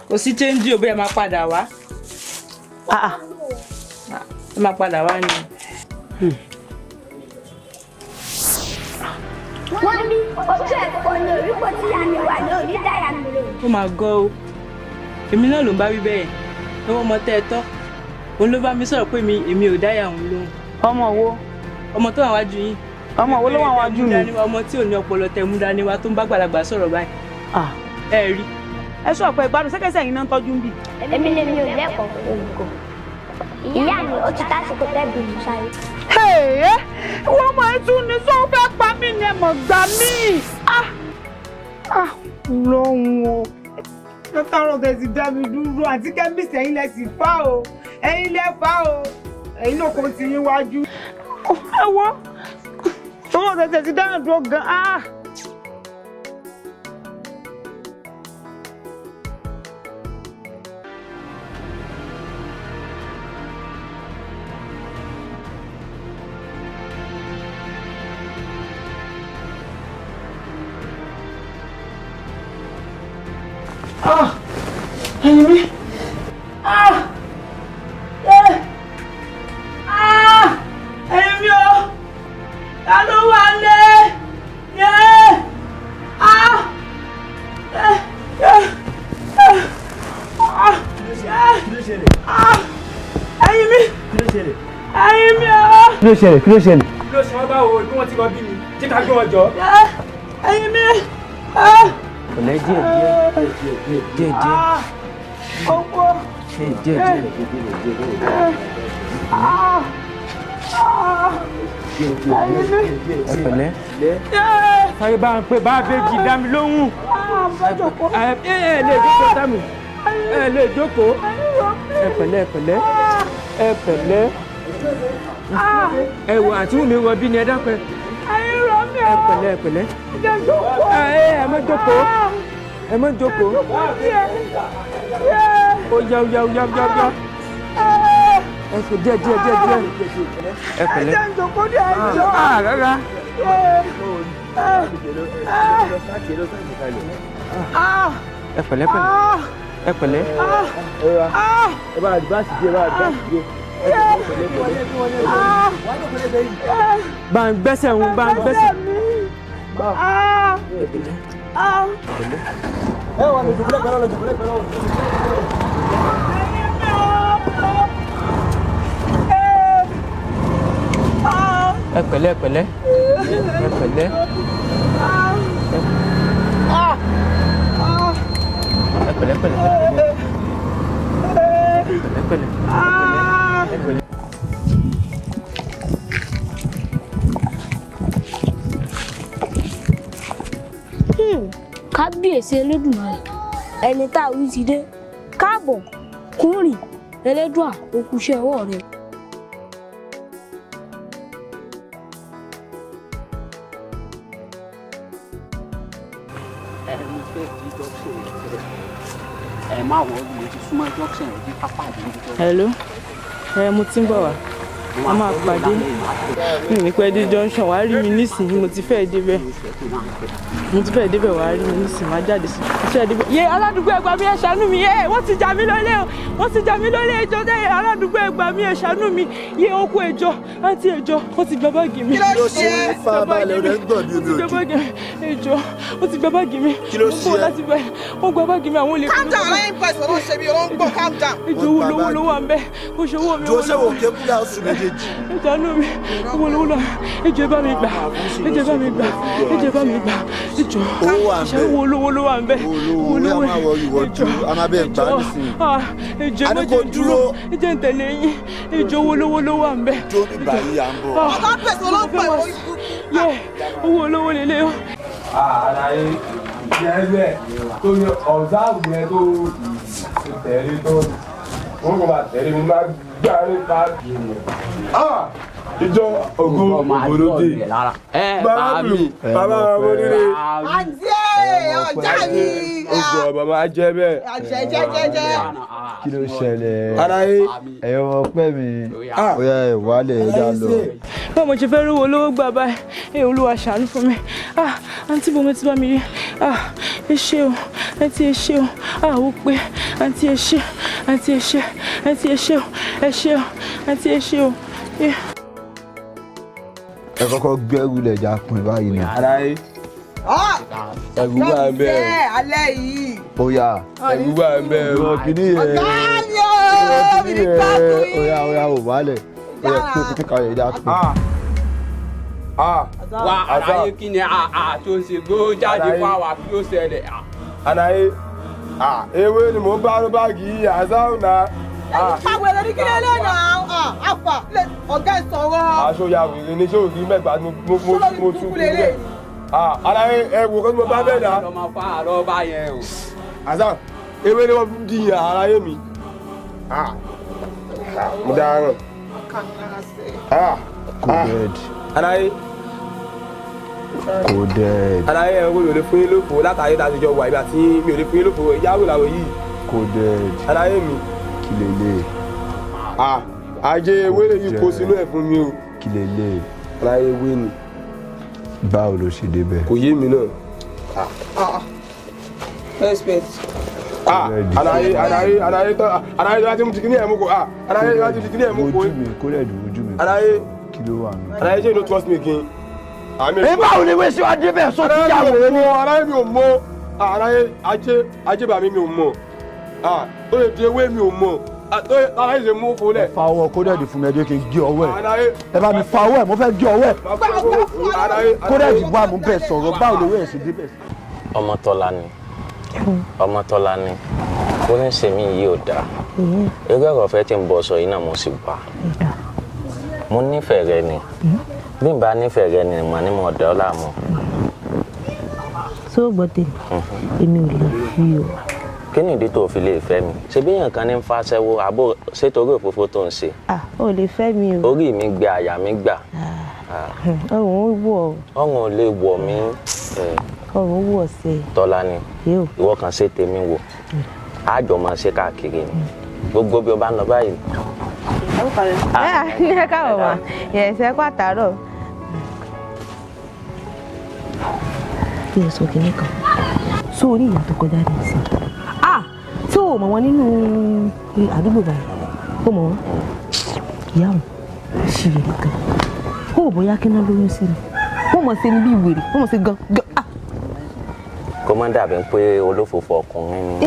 Kò sí change o, bẹ́ẹ̀ máa padà wá. Ẹ máa padà wá ni. Wọ́n ní ojú ẹ̀kọ́ ní orúkọ tí ìyá mi wà ní onídàáyà mi rè. Ó máa gọ́ o. Èmi náà ló ń bá wí bẹ́ẹ̀. Lọ́wọ́ ọmọ tẹ́ ẹ tọ́. Òun ló bá mi sọ̀rọ̀ pé mi èmi ò dáyà òun lóhùn. Ọmọ wo? Ọmọ tó wà wájú yín. Ọmọ wo ló wà wájú mi? Ọmọ tí ò ní ọpọlọ tẹ mú dání wá tó ń bá gbàlagbà sọ̀rọ̀ báyìí. Ẹ rí. Ẹ sọ pé ìgbádùn sẹ́kẹ̀sẹ̀ yìí náà ń tọ́jú ń bì. Èmi lè mi ò lẹ́kọ̀ọ́ olùkọ́. Ìyá mi ó ti tásìkò tẹ́bi mi sáré. Wọ́n mọ̀ ẹ́ tún ní sọ fẹ́ pa mí ni, ẹ mọ̀ gbà mí. Lọ́hùn o. Látàárọ̀ tẹ̀ sì dá mi dúró, àti kẹ́míìsì, ẹ̀yin lẹ sì fà o. Ẹ̀yin lẹ fà o. Ẹ̀yin náà kò ti yín wájú. Ẹ wo, owó tẹ̀ sì dáhùn dúró gan-an. Ẹyin mi. Ah! Eh! Ah! Ẹyin mi o! Ta ló wà lé? Yé! Ah! Eh! Eh! Eh! Ah! Ah! Ẹyin mi! Ẹyin mi o! Kí ló ṣẹlẹ̀? Kí ló ṣẹlẹ̀? Kí ló ṣe wọ́n? Báwo bí wọ́n ti rọ bí mi? Jẹ́ ká gbé wọn jọ. Ẹyin mi! Ah! Pẹ̀lẹ́, díẹ̀ díẹ̀ díẹ̀ díẹ̀ díẹ̀. Ah! Owó! Díẹ̀ díẹ̀ díẹ̀ díẹ̀. Ah! Ah! Ẹyin mi! Ẹ pẹ̀lẹ́. Sáré bá ń pè bá Bèjì, dá mi lóhùn. Ah! Ẹ ẹ lè jókòó sámi. Ẹ lè jókòó. Ẹ pẹ̀lẹ́, ẹ pẹ̀lẹ́, ẹ pẹ̀lẹ́. Ẹ wo àǹtí Wùmí wọ bí ni, ẹ dákun. Ẹyin rọ mi Ẹ pẹ̀lẹ́, ẹ pẹ̀lẹ́. Ẹ ẹ má jókòó. Ẹ má jókòó. Ó yá, ó yá, ó yá, ó yá, ó yá. Ẹ ṣe díẹ̀ díẹ̀ díẹ̀ díẹ̀. Ẹ pẹ̀lẹ́. Ẹ jẹ́ ìjókòó díẹ̀, ẹ jọ̀ọ́. Ah, rárá. Ẹ pẹ̀lẹ́, pẹ̀lẹ́, ẹ pẹ̀lẹ́. Ẹ bá àdìbáṣì díẹ̀, bá àdìbáṣì díẹ̀. Bá ń gbẹ́sẹ̀ ń bá ń gbẹ́sẹ̀. Ẹ wà lójú lẹ́gbẹ̀ẹ́, lójú lẹ́gbẹ̀ẹ́ lọ́wọ́. Ẹ pẹ̀lẹ́, ẹ pẹ̀lẹ́, ẹ pẹ̀lẹ́. Ẹ pẹ̀lẹ́, pẹ̀lẹ́, pẹ̀lẹ́, pẹ̀lẹ́, ẹ pẹ̀lẹ́. Kábíyèsí Elédùmarè, ẹni tá a wí ti dé. Káàbọ̀ kúrìn, Elédùà, òkúṣẹ́ ọwọ́ rẹ. Ẹ mo fẹ́ di junction yẹn. Ẹ má wọ, mo ti súnmọ́ junction yẹn bí pápá àdúgbò. Hello, ẹ mo ti ń bọ̀ wá, a máa pàdé. Mi ní pẹ́ dé junction, wàá rí mi nísìnyí. Mo ti fẹ́ débẹ̀, mo ti fẹ́ débẹ̀, wàá rí mi nísìnyí, máa jáde sí mo ti fẹ́ débẹ̀. Yé, aládùúgbò, ẹ gbà mí, ẹ ṣàánú mi! Yé, wọ́n ti jà mí lólè o, wọ́n ti jà mí lólè! Ẹjọ́ dé, aládùúgbò, ẹ gbà mí, ẹ ṣàánú mi! Yé, okú, ẹjọ́, àǹtí, ẹjọ́, wọ́n ti gba báàgì mi. Kí ló ṣe é? Farabalẹ̀, rẹ̀ ń gbọ̀n bí omi Wọ́n ti gba òjò. báàgì mi, ẹjọ́, Wọ́n ti gba báàgì mi. Kí ló ṣe Mo bọ̀ ẹ́? láti bá wọ́n gba báàgì mi àwọn olè. Calm down, aláyé ń pa ìsọ̀rọ̀ ṣe bí ọ̀rọ̀ ń gbọ́, calm down. Ejò owó lówó ló wà ń bẹ̀. Kò ṣe owó mi. Dúró ṣé wò ké kúlẹ̀ oṣù méjèèjì. Ejò àánú mi. Owó lówó lọ. Ejò ẹ bá mi gbà. Ejò ẹ bá mi gbà. Ejò ẹ bá mi gbà. Ejò. Owó wà ń Ṣé bẹ̀. owó lówó ló wà ń bẹ̀? Owó olówó ó yá máa wọ ìwọ dúró a máa bẹ́ẹ̀ gbà á nísìnyí. Ejò A ẹ ní má kó jẹ́ dúró. dúró. Ejò ń tẹ̀lé yín. Ejò owó lówó ló wà ń bẹ̀. Dúró bíbá yìí à ń bọ̀. Ọ̀gá pèsè ló ń pè orí burúkú. Yẹ owó olówó lélẹ̀ o. Àlàyé jẹ́lẹ̀ tó yẹ ọ̀sáàbù yẹn tó tẹ̀lé tó wọ́n kò máa tẹ̀lé mi máa gbá nípa. Ìjọ ògo ògbólódé. Bàbá mi, bàbá mi onílé. Àǹtí ẹ̀ ọ̀já mi. Ògo ọ̀bà máa jẹ́ bẹ́ẹ̀. Àjẹ́ jẹ́jẹ́jẹ́. Kí ló ṣẹlẹ̀? Aláyé. Ẹ̀yọ́ ọmọ pẹ́ mi. Ó yá ẹ̀ wálẹ̀ ẹ̀ já lọ. Báwo mo ṣe fẹ́ rówó olówó gbà báyìí? Ẹ Olúwa ṣàánú fún mi. Ah, àǹtí bo mo ti bá mi rí. Ah, ẹ ṣé o, àǹtí ẹ ṣé o. Ah, ó pé, àǹtí ẹ ṣé, àǹtí ẹ ṣé, àǹtí ẹ ṣé o, ẹ ṣé o, àǹtí ẹ ṣé o. Eh. Ẹ kọ́kọ́ gbẹ́rù lẹ̀ já pin báyìí nà. Aláyé. Ẹ̀rù wà ń bẹ̀ o. Alẹ́ yìí. Ó yá. Ẹ̀rù wà ń bẹ̀ o. Ìwọ kìíní yẹn. Ọ̀gá mi o, mi ní gbádùn Ó yá ó yá ò wálẹ̀. Ó yá kó kí kalẹ̀ ẹ̀ já pin. Wà àlàyé kí ni àà tó ṣe gbó jáde fún àwa kí ló ṣẹlẹ̀. Àlàyé. Ewé ni mò ń bá ló báàgì yìí, àzáhùn náà. Pàwẹ̀rẹ̀ ní kí lè lè nà àfà ọ̀gá ẹ̀ sọ̀rọ̀. Aṣọ ya wèrè ni ṣé òbí mẹ́gbàá ni mo mo tún kú lẹ̀. Àlàyé ẹ wò kó tí mo bá bẹ́ẹ̀ dá. Ọmọ fa àlọ́ bá yẹn o. Àzá ewé ni wọ́n fi di yàn àlàyé mi. Mo dáràn. Coded. Àlàyé. Coded. Àlàyé ẹ̀ mi ò lè fún yín lófo látàrí tá a ti jọ wà ìgbà tí mi ò lè fún yín lófo ìyáwó làwọn yìí. Coded. Àlàyé mi. Kí lélẹ̀? Ajé ewé lè yí kó sínú ẹ̀ fún mi o. Kí lélẹ̀? Àlàyé ewé ni. Báwo ló ṣe débẹ̀? Kò yé mi náà. Respect. Àlàyé àlàyé àlàyé tó àlàyé tó bá ti mú ti kíní ẹ̀ mú kó àlàyé tó bá ti mú ti kíní ẹ̀ mú kó. Ojú mi Coded ojú mi. Àlàyé Kí ló wà nù? àlàyé ṣé you no trust me again. Ẹ báwo ni wọ́n ṣe wá débẹ̀ sọ ti yà wèrè ni? Àlàyé mi ò mọ̀ àlàyé ajé ajé bàmí mi ò mọ̀ tó lè di ewé mi ò mọ̀ tó lè àlàyé ṣe mú fún lẹ̀. Fa ọwọ́ Coded fún mi ẹ jẹ́ kí n gé ọwọ́ ẹ̀. Àlàyé Ẹ bá mi fa ọwọ́ ẹ̀ mo fẹ́ gé ọwọ́ ẹ̀. àlàyé Coded wà mú bẹ́ẹ̀ sọ̀rọ̀ báwo ló wẹ̀ ṣe débẹ̀? Ọmọtọ́lá ni Ọmọtọ́lá ni ó ní sèmi yìí ò dáa irú ọ̀rọ̀ ọ̀fẹ́ tí ń bọ̀ sọ yìí náà mo sì wà mo nífẹ̀ẹ́ rẹ ni bí n bá nífẹ̀ẹ́ rẹ ni mà ní mo dà ọ́ láàmú. Tó gbọ́ tèmi, èmi ò lè fi o. Kí ni ìdí tó o fi lè fẹ́ mi? Ṣé bí èèyàn kan ní ń fa aṣẹ́wó àbó ṣé torí òfófó tó ń ṣe? Ah, o lè fẹ́ mi o. Orí mi gbẹ àyà mi gbà. Ọrùn ó wọ̀ ọ́. Ọrùn ò lè wọ̀ mí. Ọrùn ó wọ̀ sí i. Tọ́lá ni ìwọ kan ṣe tèmi wò àjọ máa ṣe káàkiri ni gbogbo bí o bá ń lọ báyìí. Ẹ káàbọ̀ wá, ẹ̀sẹ̀ kó àtàárọ̀. Kí ẹ sọ kinní kan, sórí ìyá tó kọjá ní ìsìn. Ah! Tí o mọ̀ wọ́n nínú àdúgbò báyìí, o mọ̀ wọ́n? Ìyá òun ṣì yẹ nìkan. Kó o bóyá kí náà lóyún sí ni. Wọ́n mọ̀ ṣe ni bí wèrè, wọ́n mọ̀ ṣe gan gan. Ah! Kó má dàbí pé olófòfò ọkùnrin ni.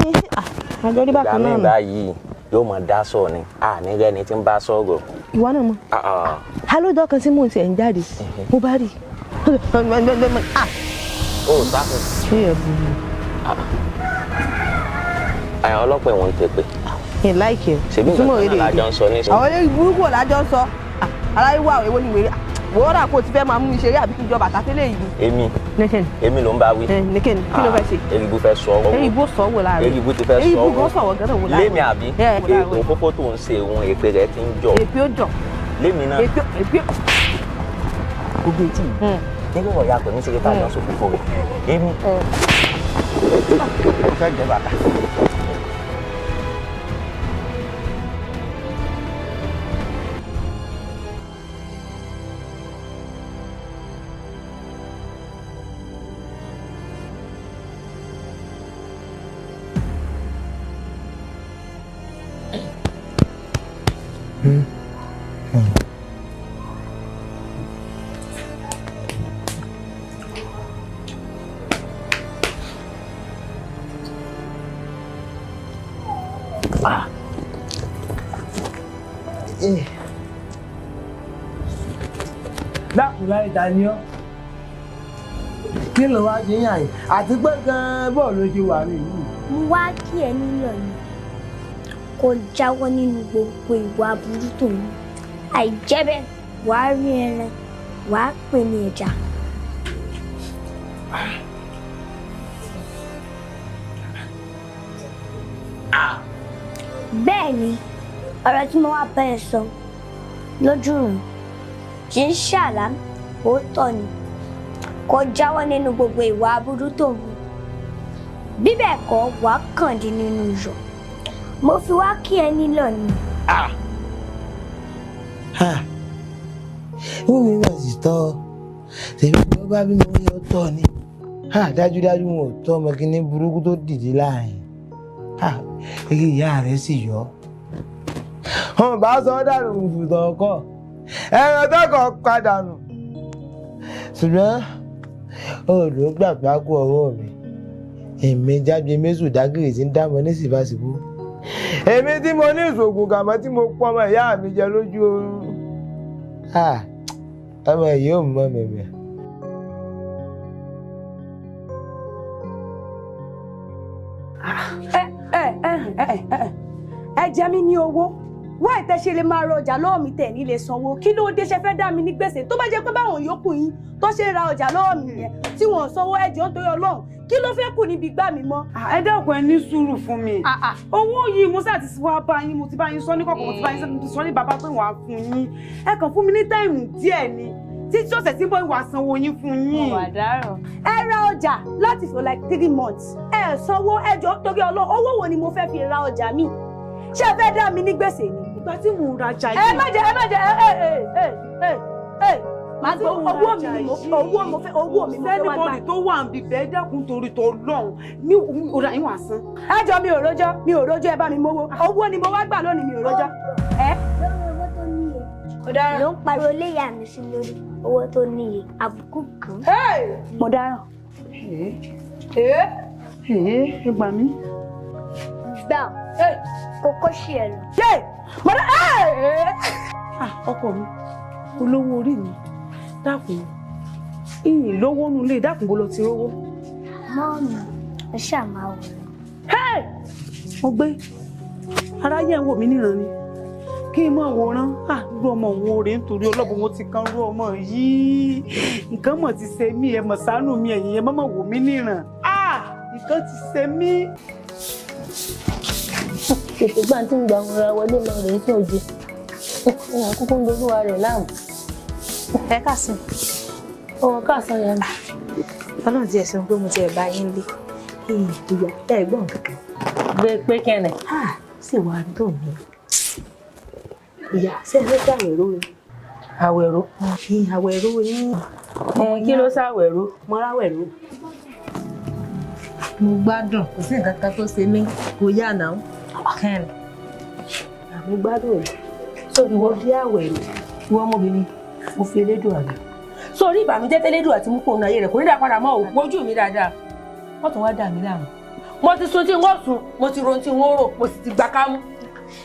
Àjọ rí Ìgbà bákan míì náà nù. báyìí yóò máa dá sọ ni àní rẹni tí ń bá sọ̀rọ̀. Ìwọ náà mọ̀. Alójọ́ kan tí mò ń tiẹ̀ ń jáde, mo bá rí i. Ah! Ó sáfù. Ṣé ẹ burú? Àyàn ọlọ́pàá ìwọ̀n ń tẹ pé. Mi láìkì ẹ̀. Ṣèbí nǹkan kan náà lájọ ń sọ nísìnyí. Àwọn olórí burúkú ò lájọ ń sọ. Aláyé wà èwo ni wèrè. Wò ó rà kó o ti fẹ́ máa mú mi ṣeré àbí kí n jọ bàtà tẹ́lẹ̀ yìí. Èmi Nìkẹ́ni. èmi ló ń bá wí. Nìkẹ́ni kí ló fẹ́ ṣe? Eribu fẹ́ sọ ọ́. Eribu sọ wò láàárọ̀. Eribu ti fẹ́ sọ ọ́. Eribu gan sọ̀wọ́ gan náà wò láàárọ̀. Lémi àbí? Ẹ, Ètò òfófó tó ń ṣe òun èpè rẹ̀ ti ń jọ. Èpè ó jọ. Lémi náà. Èpè èpè. Gbogbo etí mi. Nígbà wọ̀ ya pè mí ṣeré tá a jọ sọ fífò rẹ̀. Èmi. Mo fẹ́ jẹ bàtà. láyé ta ni ọ́. Kí ló wá ṣe yàn yìí? Àti pé gan-an bọ́ọ̀ ló ṣe wà mí yìí. Mo wá kí ẹ nílò ni kò jáwọ́ nínú gbogbo ìwà aburú tó ń àìjẹ́ bẹ́ẹ̀ wàá rí ẹran wàá pè ní ẹja. Bẹ́ẹ̀ ni ọ̀rọ̀ tí mo wá bá ẹ sọ lójú rùn kì í ṣàlá, òótọ́ ni. Kò jáwọ́ nínú gbogbo ìwà aburú tó ń hù, bí bẹ́ẹ̀ kọ́ wàá kàn dín nínú iyọ̀. Mo fi wá kí ẹ nílò ni. Wọ́n mi mà sì tọ́ ọ, tèmi tó bá bí mo yọ tọ́ ni. Dájúdájú wọn ò tọ́ ọmọ kìíní burúkú tó dìde láàrin eré ìyá rẹ̀ sì yọ. Wọn bá sọ ọ́ dànù fùtọ̀ ọkọ ẹran tọkọ padà nù. Ṣùgbọ́n olùgbàgbà kú ọwọ́ mi, èmi jáde mẹ́sù dágìrì tí ń dámọ̀ ní síbáṣibú. Èmi tí mo ní ìṣògùn kàmọ́ tí mo pọ́ ọmọ ìyá mi jẹ lójú oorun. Ọmọ yìí ò mọ mẹ̀mẹ̀. Ẹ jẹ mí ní owó wá ìtẹ́ ṣe lè máa ra ọjà lọ́wọ́ mi tẹ̀ ní lè sanwó. Kí ló dé ṣe fẹ́ dá mi ní gbèsè? Tó bá jẹ́ pé báwọn yòókù yín tó ṣe ra ọjà lọ́wọ́ mi yẹn tí wọ́n sanwó, ẹ jọ̀ọ́ nítorí Ọlọ́run, kí ló fẹ́ kù níbi gbá mi mọ́. Ẹ dákun, ẹ ní sùúrù fún mi. Owó yìí mo sáà ti wá bá yín, mo ti bá yín sọ ní kọ̀kọ̀, mo ti bá yín sọ ní bàbá pé wàá fún yín. Ẹ kàn fún mi ní táìmù díẹ̀ ni, títí ọ̀sẹ̀ tí ń bọ̀ wàá sanwó yín fún yín. Ẹ ra ọjà láti for like 3 months, ẹ sanwó. Ẹ jọ̀ọ́ nítorí Ọlọ́run, owó wo ni mo fẹ́ fi ra ọjà mi? Ṣé ẹ fẹ́ dá mi ní gbèsè ni? Ìgbà tí mò ń rajà yìí. Ẹ má jẹ, ẹ má jẹ, ẹ ẹ ẹ ẹ ẹ màá gbọ́ owó mi ni mo owó mo fẹ́, owó mi mo fẹ́ wá gbà. Sẹ́nìbọ̀dì tó wà ń bibẹ̀, dákun torí tó lọ́hùn ní ọ̀dà yín wà sán. Ẹ jọ, mi ò rojọ́, mi ò rojọ́. Ẹ bá mi mówó, owó ni mo wá gbà lónìí, mi ò rojọ́. Ẹ. Lórí owó tó níye ló ń pariwo léyà mi sí lórí owó tó níye àbùkù kan. Mo dáràn. Ẹ gbà mí. Gbà kókó ṣì ẹ lọ. Mo dá. Ọkọ mi, olówó orí mi, dákun, ìyìn lówó nulẹ̀, dákun, bó lọ ti rówó. Mọ́ọ̀mù, ẹ ṣáà máa wò lọ. Mo gbé aráyé ń wò mí níran ni kí n mọ̀ wòran rú ọmọ òun rèé nítorí ọlọ́bùn mo ti kan rú ọmọ yìí. Nǹkan mọ̀ ti ṣe mí, ẹ mọ̀ ṣàánú mi, ẹ̀yìn ẹ mọ̀ wò mí níran, nǹkan ti ṣe mí. Tètè gbà tí ń gba òun ra wọlé lọ rèé tí ò jẹ ìyàn kúkú ń dolúwa rẹ̀ láàmú. Ẹ káàsán. Ọwọ́ káàsán yẹn. Ọlọ́run ti ẹ̀sùn pé mo ti ẹ̀ bá yín lé ìyá ẹ̀ gbọ́n kankan. Gbé pé kẹ́nẹ̀. Sì wá dùn mí. Ìyá, ṣé ẹ fẹ́ kí àwẹ̀rọ ni? Àwẹ̀rọ. Àwẹ̀rọ yín. Kí ló ṣàwẹ̀rọ? Mo ráwẹ̀rọ. Mo gbádùn, kò sí nǹkan kan tó ṣe mí, kò yá náà kẹ́nẹ̀. Mo gbádùn rẹ̀. Sọ ìwọ bí àwẹ̀rọ. Ìwọ ọmọbìnrin, mo fi elédùn àgbà sórí ìbànújẹ́ tẹ́lẹ́dùn àti mú kóun ayé rẹ̀ kò ní dà padà mọ́ ò wojú mi dáadáa. Wọ́n tún wá dà mí láàmú. Mo ti sun tí n ó sun, mo ti ron tí n ó rò, mo sì ti gbà kámú.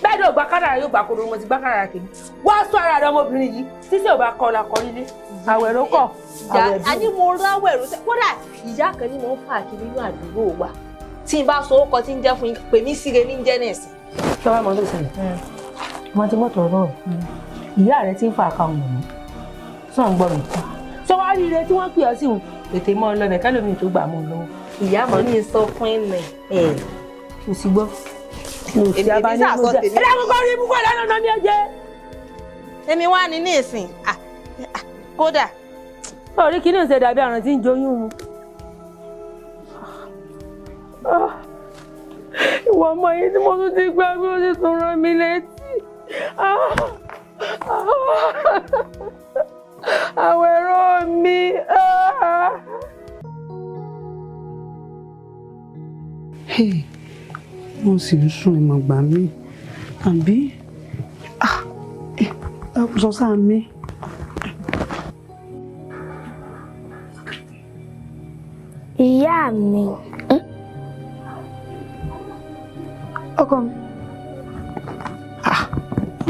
Bẹ́ẹ̀ ni ò gbà kádàrá yóò gbà kóró, mo ti gbà kádàrá kìíní. Wá sọ ara rẹ ọmọbìnrin yìí sísè ò bá kọ́ la kọ́ nílé. Àwẹ̀rọ kọ̀. Ìyá, a ní mo ráwẹ̀rọ kódà ìyá kan ní mo ń fà kiri nínú àdúgbò wa tí n bá sọ ó kọ tí ń jẹ́ fún yín pè mí síre ní jẹ́ nẹ̀sìn. Kí wàá mọ tó ṣẹlẹ̀ wọn ti mọ́tò ọ̀rọ̀ ìyá rẹ ti ń fa àkàwọn ọ̀hún sọ̀ ń gbọ́ mi sọ wá rí ire tí wọ́n pè ọ́ sí òun tètè mọ́ ọ lọ́bẹ̀ kálómi tó gbà mọ́ ọ lọ́wọ́. Ìyá mọ̀ ní sọ fún ẹ̀ nẹ̀. Kò sí gbọ́. Èmi sà sọ tèmi. Ẹ dákun kọ́ rí ibùkún ọ̀dà náà ní ọjẹ́. Èmi wá ní ní ìsìn kódà. Orí kí ni ò ń ṣe dàbí àrùn tí ń joyún mu. Ìwọ ọmọ yìí tí mo tún ti gbà bí ó sì tún rán mi létí. Àwọn ẹ̀rọ mi. Wọ́n sì ń sùn ìmọ̀ gbà mí àbí sọ sáà mi. Ìyá mi. Ọkọ mi.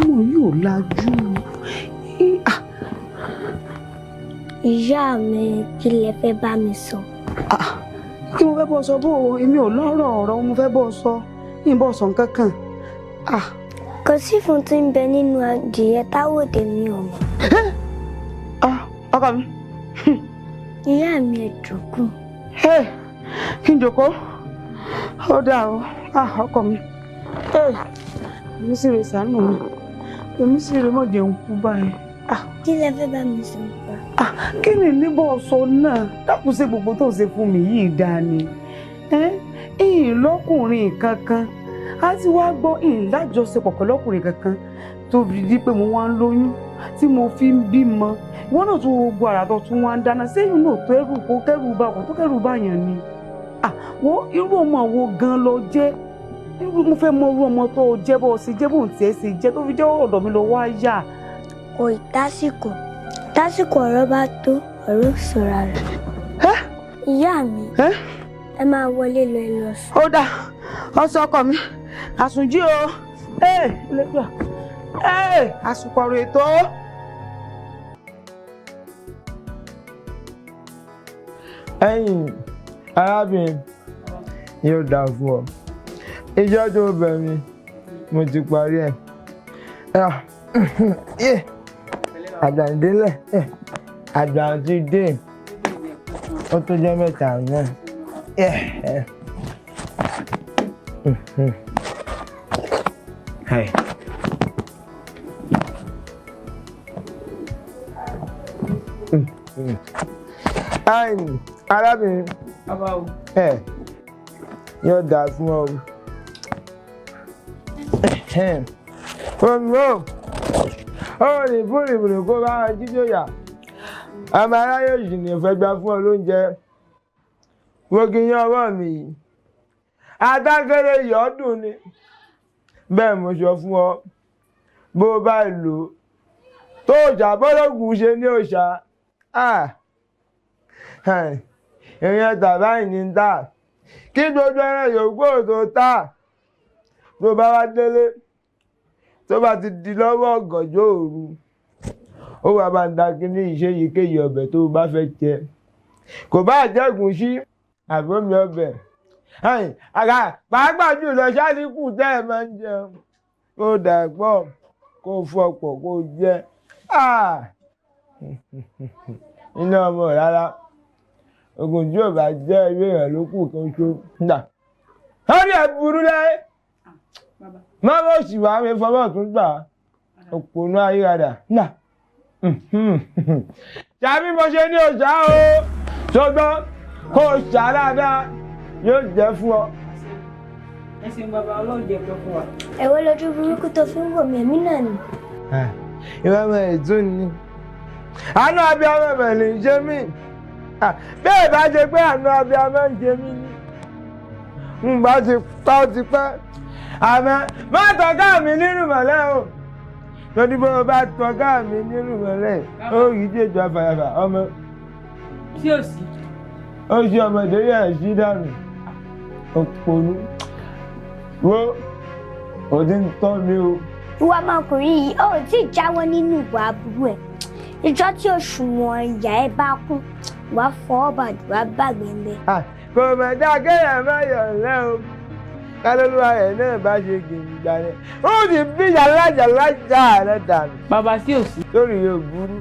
Ọmọ yìí ò lajú. Ìyá mi, kí lẹ fẹ́ bá mi sọ? Kí mo fẹ́ bọ́ sọ bó o, èmi ò lọ́rọ̀ ọ̀rọ̀ mo fẹ́ bọ́ sọ, yìí bọ́ sọ nǹkan kan. Kò sí fún tí ń bẹ nínú adìyẹ táwòdì mi ò mọ̀. Ọkọ mi. Ìyá mi, ẹ jókòó. Kí n jókòó? Ó dáa o, ọkọ mi. Èmi sì rè sànù mi, èmi sì rè mọ̀ jẹun kú báyìí. Kí lẹ fẹ́ bá mi sọ pa? Kí ni níbọ̀ sọ náà? Dákun, ṣe gbogbo tó ṣe fún mi yìí dáa ni? Ìyìn lọ́kùnrin kankan a ti wá gbọ́, ìyìn lájọṣepọ̀ pẹ̀lú ọkùnrin kankan tó fi di pé mo wá ń lóyún tí mo fi ń bímọ. Ìwọ náà tún gbogbo àrà tó tún wá ń dáná sẹ́yìn náà tó ẹrù kó kẹ́rù bá kó tó kẹ́rù bá yàn ni. Wo irú ọmọ wo gan lọ jẹ́? Irú mo fẹ́ mọ irú ọmọ tó jẹ́, bó ṣe jẹ́, bó ń tiẹ̀ ṣe jẹ́ tó fi jẹ́ ọ̀dọ̀ mi lọ wá yà. Kò ì tásìkò, tásìkò ọ̀rọ̀ bá tó, ọ̀rọ̀ sọ̀rọ̀ rẹ̀. Ìyá mi, ẹ máa wọlé lọ, ẹ lọ sùn. Ó dà, ọsọ ọkọ mi, àsùnjí o, lẹ́gbà àsùnkọ̀rọ̀ ètò. Ẹ̀yin arábìnrin, yóò dáa fún ọ. Ìjọ tó bẹ̀ mí, mo ti parí ẹ̀. Àgbàndínlẹ̀ àgbà ti dé, ó tó jẹ́ mẹ́ta náà. Hey. Ẹ̀yin arábìnrin, ẹ yóò dáa fún ọ. Omi o, ó rìn búrìbùrì kó bá wọn jíjó yà. Ọmọ aráyé yìí ní ìfẹ́ gbà fún ọ lóúnjẹ. Wo kí yán ọwọ́ mi yìí. Adákẹ́rẹ́ yọ̀ọ́dún ni. Bẹ́ẹ̀ mo sọ fún ọ, bó o bá lò ó, tó òòṣà bọ́lọ́gùn ṣe ní òòṣà. Ìrìn ẹ̀ta báyìí ní ń tà. Kí gbogbo ẹran yòókù ò tó tà. Tó bá wá délé, tó bá ti di lọ́wọ́ ọ̀gànjọ́ òru, ó wà bá ń da kíní ìṣe èyíkéyìí ọbẹ̀ tó o bá fẹ́ jẹ. Kò bá jẹ́ ẹ̀gúsí àbómi ọbẹ̀. Àgà pàápàá jùlọ ṣáàlìkù tẹ́ ẹ máa ń jẹun. Kó dà pọ̀, kó fọpọ̀, kó jẹ. Iná ọmọ rárá. Ogun tí ò bá jẹ́ ilé èèyàn ló kù kan ṣó. Nà. Lórí ẹ̀ burú láyé. Má bó sì wá mi fọwọ́ tún gbà. Òpònú ayérada. Nà. Ṣàbí mo ṣe ní òòṣà o. Ṣùgbọ́n kó o ṣà dáadáa yóò jẹ́ fún ọ. Ẹ ṣeun bàbá, Ọlọ́run jẹ́ pẹ́ fún wa. Ẹ̀wọ́ lójú burúkú tó fi ń wò mí, èmi náà ni. Ìwé ọmọ ètò ni. Àánú abiyamọ bẹ̀rẹ̀ ń ṣe mí. Bẹ́ẹ̀ bá ṣe pé àánú abiyamọ ń ṣe mí ni. N bá ti pa ó ti pẹ́. Àmọ́ má tọ́ka mi nínú mọ̀lẹ́ o. Torí bó o bá tọ́ka mi nínú mọ̀lẹ́, ó rí jèjọ àfàyàfà ọmọ. Ṣé ò sí? Ó ṣe ọmọdé yẹn sí dànù. Òpònú. Wo, o ti ń tọ́ mi o. Ìwà ọmọkùnrin yìí, ó tí ì jáwọ́ nínú ìwà aburú ẹ̀. Ìjọ tí òṣùwọ̀n ìyá ẹ bá kún, wàá fọwọ́ bàdúrà gbàgbé ń bẹ. Kò mọ̀ dá kéèyàn má yọ̀ lẹ́ o. Kálólúwa rẹ̀ náà bá ṣe gbìyànjú rẹ̀. Ó ti bí jàlájàlájà rẹ̀ dànù. Bàbá, sí òsì. Lórí yóò burú.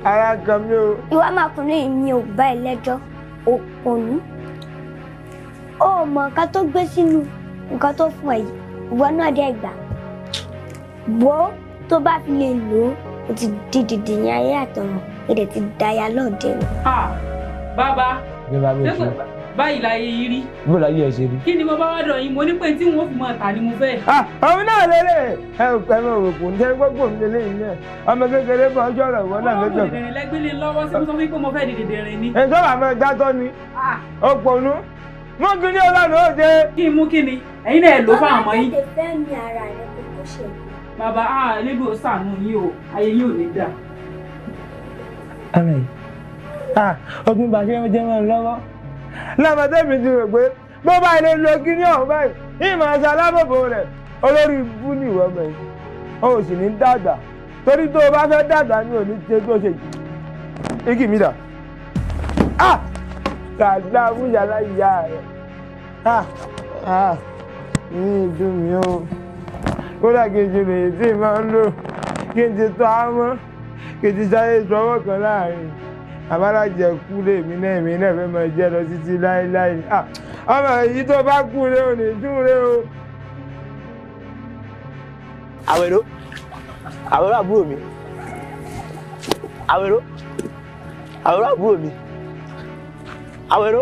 Ara kan mi o. Ìwà ọmọkùnrin yìí mi ò bá ẹ lẹ́jọ́, òpònú. Ó mọ nǹkan tó gbé sínú nǹkan tó fún ẹ yìí, ìwọ náà dẹ̀ gbà. Wo, tó bá fi lè lò ó, o ti di dìdì ní ayé àtọ̀run, èdè ti daya lóde ni. Bàbá, Ìjọba mi ò ṣe. báyìí láyé yìí rí. Bó láyé ẹ ṣe rí. Kí ni mo bá wá dọ̀ yín? Mo ní pé tí n ó fi máa tà ni mo fẹ́. Òun náà lélẹ̀ ẹ ò pẹ́ mọ̀ òkú ní sẹ́yìn gbogbo mi lélẹ̀ yìí náà. Ọmọ kékeré bọ̀ ọjọ́ rẹ̀ wọ́n náà Ọlọ́run lẹ́jọ́. dìdìrín lẹ́gbẹ́lé lọ́wọ́ sí, mo sọ fún yín pé mo fẹ́ di dìdìrín ni. Èso àmọ́ ìdátọ́ ni. Òpònú. Mú kí ní ọlọ́run ó ṣe. Kí n mú kí ni? Ẹ̀yin náà ẹ lò fáwọn ọmọ yín. Bàbá tètè fẹ́ mi ara rẹ̀ kó tó ṣe. Bàbá, elédùn ó ṣàánú yín o, ayé yín ò ní dà. Ara yìí. Ogun bàṣẹ jẹ́ mọ́ lọ́wọ́. Lọ́mọdé mi ti rò pé bó bá ilé lo kíní ọ̀hún báyìí, ìmọ̀ ẹ̀sẹ̀ alábòbò rẹ̀ olórí ibú ni ìwọ ọmọ yìí. O ò sì ní dàgbà. Torí tó o bá fẹ́ dàgbà ni ò ní ṣe tó ṣe yìí. Igi mi dà. Ah! Dàda fún yàrá ìyá rẹ̀. Ah! Ah! Ní ìdùn mi o. Kódà kejì lèyí tí màá ń lò kí n ti tọ́ á mọ́ kí n ti sáré sọwọ́ kan láàrin. Àbálájẹ kú lèmi náà, èmi náà fẹ́ máa jẹ́ lọ títí láéláé. Ah! Ọmọ èyí tó bá kú lé ò ní dùn lé o. Àwẹ̀rọ, àwẹ̀rọ àbúrò mi, àwẹ̀rọ, àwẹ̀rọ àbúrò mi, àwẹ̀rọ,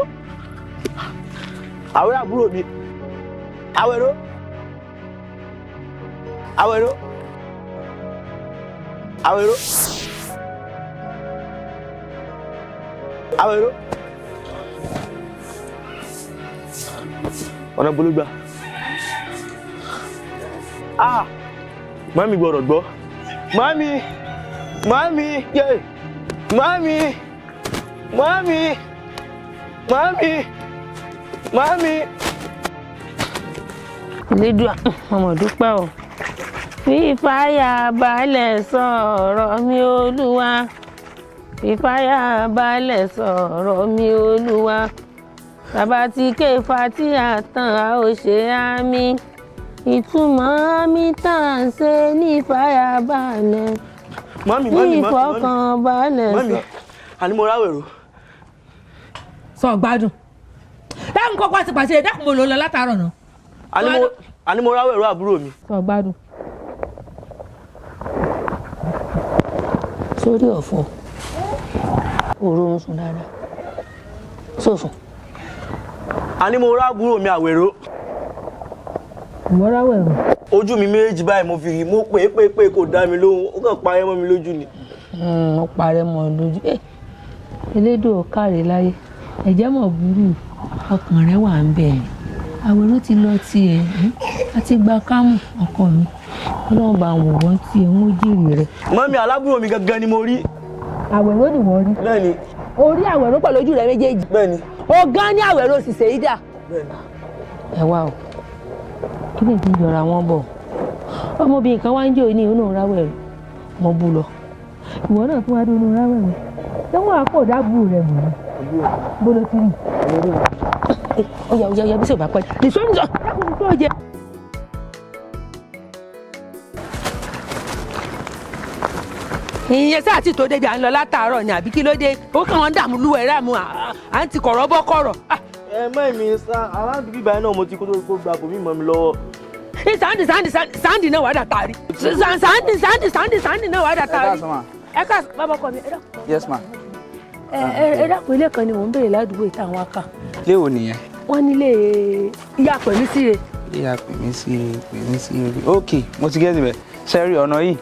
àwẹ̀rọ àbúrò mi, àwẹ̀rọ, àwẹ̀rọ, àwẹ̀rọ, àwẹ̀rọ. Ọ̀nà bolúgba. Ah! Mami gbọ́dọ̀ gbọ́. Mami! Mami! Yé! Mami! Mami! Mami! Mami! Lédùá, ọmọ dúpẹ́ o. Fífáyà balẹ̀ sọ̀rọ̀ mi Olúwa. Fífáyà balẹ̀ sọ̀rọ̀ mi Olúwa. Bàbá ti ké fatíà tán a ó ṣe àmì. Ìtumọ̀ àmì tá à ń ṣe ní ìfàyàbalẹ̀. Mami, ní mami, mami, ìfọkànbalẹ̀ mami, sọ. Àní mo ráwẹ̀rọ. Sọ gbádùn. Dákun kọ́kọ́ àti pàṣẹ dákun mo lò lọ látàárọ̀ náà. Àní mo ráwẹ̀rọ àbúrò mi. Sọ gbádùn. Sórí ọ̀fọ̀, òórùn sùn dáadáa. Sọ̀sùn. Àní mo rábúrò mi Àwẹ̀rọ. Ìwọ ráwẹ̀rọ. Ojú mi méjì báyìí mo fi rí, mo pè é pé pé kò dá mi lóhùn, ó kàn parẹ́ mọ́ mi lójú ni. Ó parẹ́ mọ́ ọ lójú. Elédò káre láyé, ẹ̀jẹ̀ mọ̀ burú, ọkàn rẹ̀ wà ń bẹ̀. Àwẹ̀rọ ti lọ tiẹ̀, àti gba kámù ọkọ mi. Ọlọ́run bá wò wọ́n tiẹ̀ ń jèrè rẹ̀. Mọ́mí, alábúrò mi gangan ni mo rí. Àwẹ̀rọ ni wọ́n rí. Bẹ́ẹ̀ni. O rí Àwẹ̀rọ pẹ̀lú ojú rẹ méjèèjì. Bẹ́ẹ̀ni. O gán ní Àwẹ̀rọ sì ṣèyí dà. Bẹ́ẹ̀ni. Ẹ wá o, kí ni ti jọra wọn bọ̀? Ọmọbìnrin kan wá ń jẹ́ òní inú ráwẹ̀rọ, mo bú lọ. Ìwọ náà tún wá dé inú ráwẹ̀rọ. Ṣé wọ́n á pọ̀ dábùú rẹ̀ mọ̀ ní? Bó ló ti rí? Ó yá, ó yá, ó yá, bí sèbá pẹ́. Nìṣó nìṣó, dákun ní tó jẹ. Ìyẹn sáà tí tó débi à ń lọ látàárọ̀ ni àbí kí ló dé? Ó kàn wọ́n ń dààmú lúwẹ̀ẹ́ ràmú à ń ti kọ̀rọ̀ bọ́ kọ̀rọ̀. Ẹ mọ́ èmi sá, aláǹdí bíbá yẹn náà mo ti kó tó kó gba bòmí mọ́ mi lọ́wọ́. Sáǹdì sáǹdì sáǹdì náà wà dà tàrí. Sáǹdì sáǹdì sáǹdì sáǹdì náà wà dà tàrí. Ẹ káàsán ma. Ẹ káàsán, bàbá ọkọ mi, ẹ dákun. Yes ma. Ẹ dákun, ilé kan ni mò ń béèrè ládùúgbò ìta àwọn aka. Ilé wo nìyẹn? Wọ́n nílé ìyá pẹ̀lú síre. Ìyá pèmí sí pèmí sí orí. Ok, mo ti gẹ́tì bẹ̀. Ṣẹ́rí ọ̀nà yìí?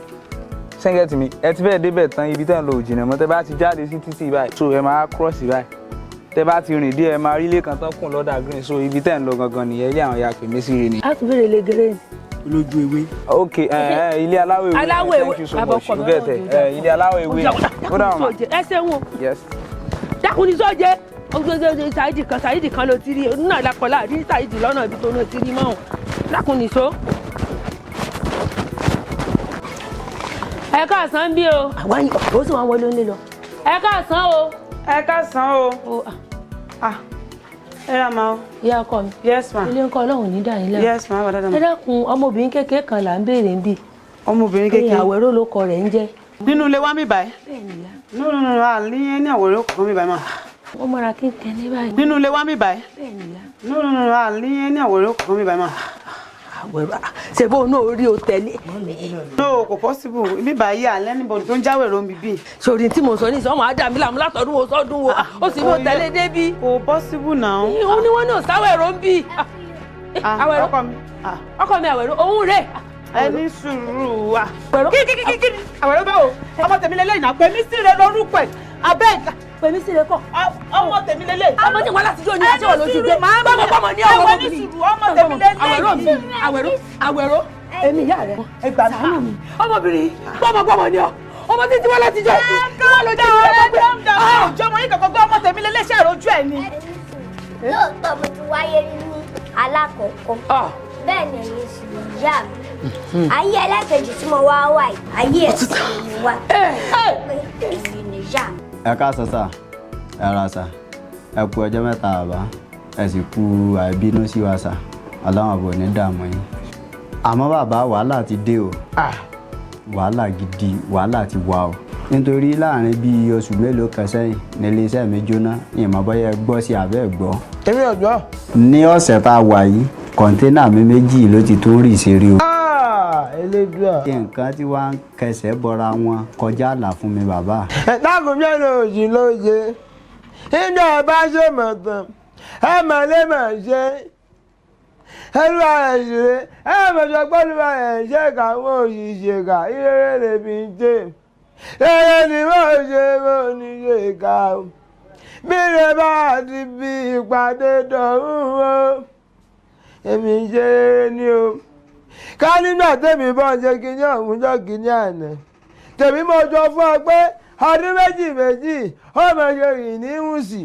Ṣé mi? Ẹ ti fẹ́ẹ̀ débẹ̀ tán, ibi tẹ́ ń lọ ò jìnnà mọ́. Tẹ́ bá ti jáde sí títì báyìí, so ẹ máa cross báyìí. Tẹ́ bá ti rìn díẹ̀, ẹ máa rí ilé kan tán kùn lọ́dà green, so ibi tẹ́ ń lọ gangan nìyẹn, ilé àwọn ìyá pèmí sí ire ni. A tún béèrè lẹ́gẹ̀rẹ́ ni. Olójú ewé. Ok, ilé aláwọ̀ ewé. Aláwọ̀ ewé. Thank you so much. You get it. Ilé aláwọ̀ ewé. Ó dà wọ́n. Ẹ ṣeun o. Yes. Dákun ní sọ́jẹ́. Ojoojúmọ́ Ṣáìdì kan Ṣáìdì kan ló ti rí náà lákọlá rí Ṣáìdì lọ́nà ibi tó náà ti rí mọ́. Dákun ní sọ. Ẹ káàsán bí o. Àwa yìí ó sì wá wọlé onílé lọ. Ẹ káàsán o. Ẹ káàsán o. Ẹ rà máa o. Ìyá ọkọ mi. Yes ma. Ilé ńkọ́ Ọlọ́run ní dàní lẹ́nu. Yes ma, wà dáadáa ma. Ẹ dákun, ọmọbìnrin kékeré kan là ń béèrè ń bì. Ọmọbìnrin kékeré. Àwẹ̀rọ ló kọ rẹ̀ ń jẹ́. Nínú ilé wa mi báyìí. Bẹ́ẹ̀ni ìyá. No no no, a ní ní Àwẹ̀rọ kankan mi báyìí ma. Wọ́n mọra kínkín ní báyìí. Nínú ilé wa mi báyìí. Bẹ́ẹ̀ni ìyá. No no no, a ní ní Àwẹ̀rọ kankan mi báyìí ma. Àwẹ̀rọ ṣe bó náà rí o tẹ̀lé. No, kò possible, ibi báyìí àlẹ́ níbo tó ń jáwèrò ń bíbí. Sórí tí mo sọ ní ìsọmọ àdàmí làmú látọdún wo sọdún wo, ó sì mú tẹ̀lé débi. Kò possible náà. Òun ni wọ́n náà sáwẹ̀rọ ń bì. Àwẹ̀rọ ọkọ mi Àwẹ̀rọ òun rè. Ẹ ní sùúrù wa. Kí kí kí kí ni Àwẹ̀rọ báwo? Ọmọ tèmi lélẹ́yìn náà, pèmí sí rẹ lórúkọ ẹ̀. Abeg. Pèmí sí rẹ kọ. Ọmọ tèmi lélẹ̀. Ọmọ tí wọn láti jó ní aṣọ lójú gbé. Bọ́mọ bọ́mọ ní ọwọ́ mi. Ọmọ tèmi lélẹ̀. Àwẹ̀rọ mi, Àwẹ̀rọ, Àwẹ̀rọ. Èmi ìyá rẹ. Ẹ gbà mí. Ṣàánú mi. Ọmọbìnrin bọ́mọ bọ́mọ ní ọ. Ọmọ tí tí wọn láti jọ. Wọ́n lójú gbé. Ọjọ́ mo yín kankan gbọ́ ọmọ tèmi lélẹ̀ ṣe àròjú ẹ̀ ni. Lóòótọ́ mo ti wáyé ní alákọ̀ọ́kọ́. Bẹ́ẹ̀ ni ẹ̀yin sì ni ìyá mi. Ayé ẹlẹ́kejì tí mo wá wà yìí, ayé ẹ̀sìn ni wá. Pé èyí ni ìyá mi. Ẹ káàsán sà, ẹ ra sà, ẹ kú ọjọ́ mẹ́ta bàbá, ẹ sì kú àìbínú sí wa sà, Ọlọ́run àbò ní dààmú yín. Àmọ́ bàbá, wàhálà ti dé o, wàhálà gidi, wàhálà ti wà o. Nítorí láàrin bíi oṣù mélòó kan sẹ́yìn ní iléeṣẹ́ mi jóná, ìmọ̀ bóyá ẹ gbọ́ sí àbẹ́ ẹ̀ gbọ́. Èmi ò gbọ́. Ní ọ̀sẹ̀ tá a wà yìí, kọ̀ńténà mi méjì ló ti tún rì ṣeré o. Elédùà. Nǹkan tí wàá ń kẹsẹ̀ bọra wọn kọjá àlà fún mi bàbá. Ẹ dákun, bí ẹnu òsì ló ṣe nígbà ẹ bá ṣe mọ̀ tán, ẹ mọ̀ lé mọ̀ ṣe ẹlúwa rẹ̀ ṣeré, ẹ mọ̀ sọ pé olúwa rẹ̀ ṣe kà wọ́n òṣìṣẹ́ kà ìrere lè fi ń ṣe rere ni mo ṣe, mo ní ṣe kà ó bí rẹ bá ti fi ìpàdé dọ̀hún o, èmi ṣe rere ni o. Ká nígbà tèmi bọ́ ṣe kíní ọ̀hún jọ́ kíní àná, tèmi mo jọ fún ọ pé ọdún méjì méjì ó mọ̀ ṣe rìn ní hùsì,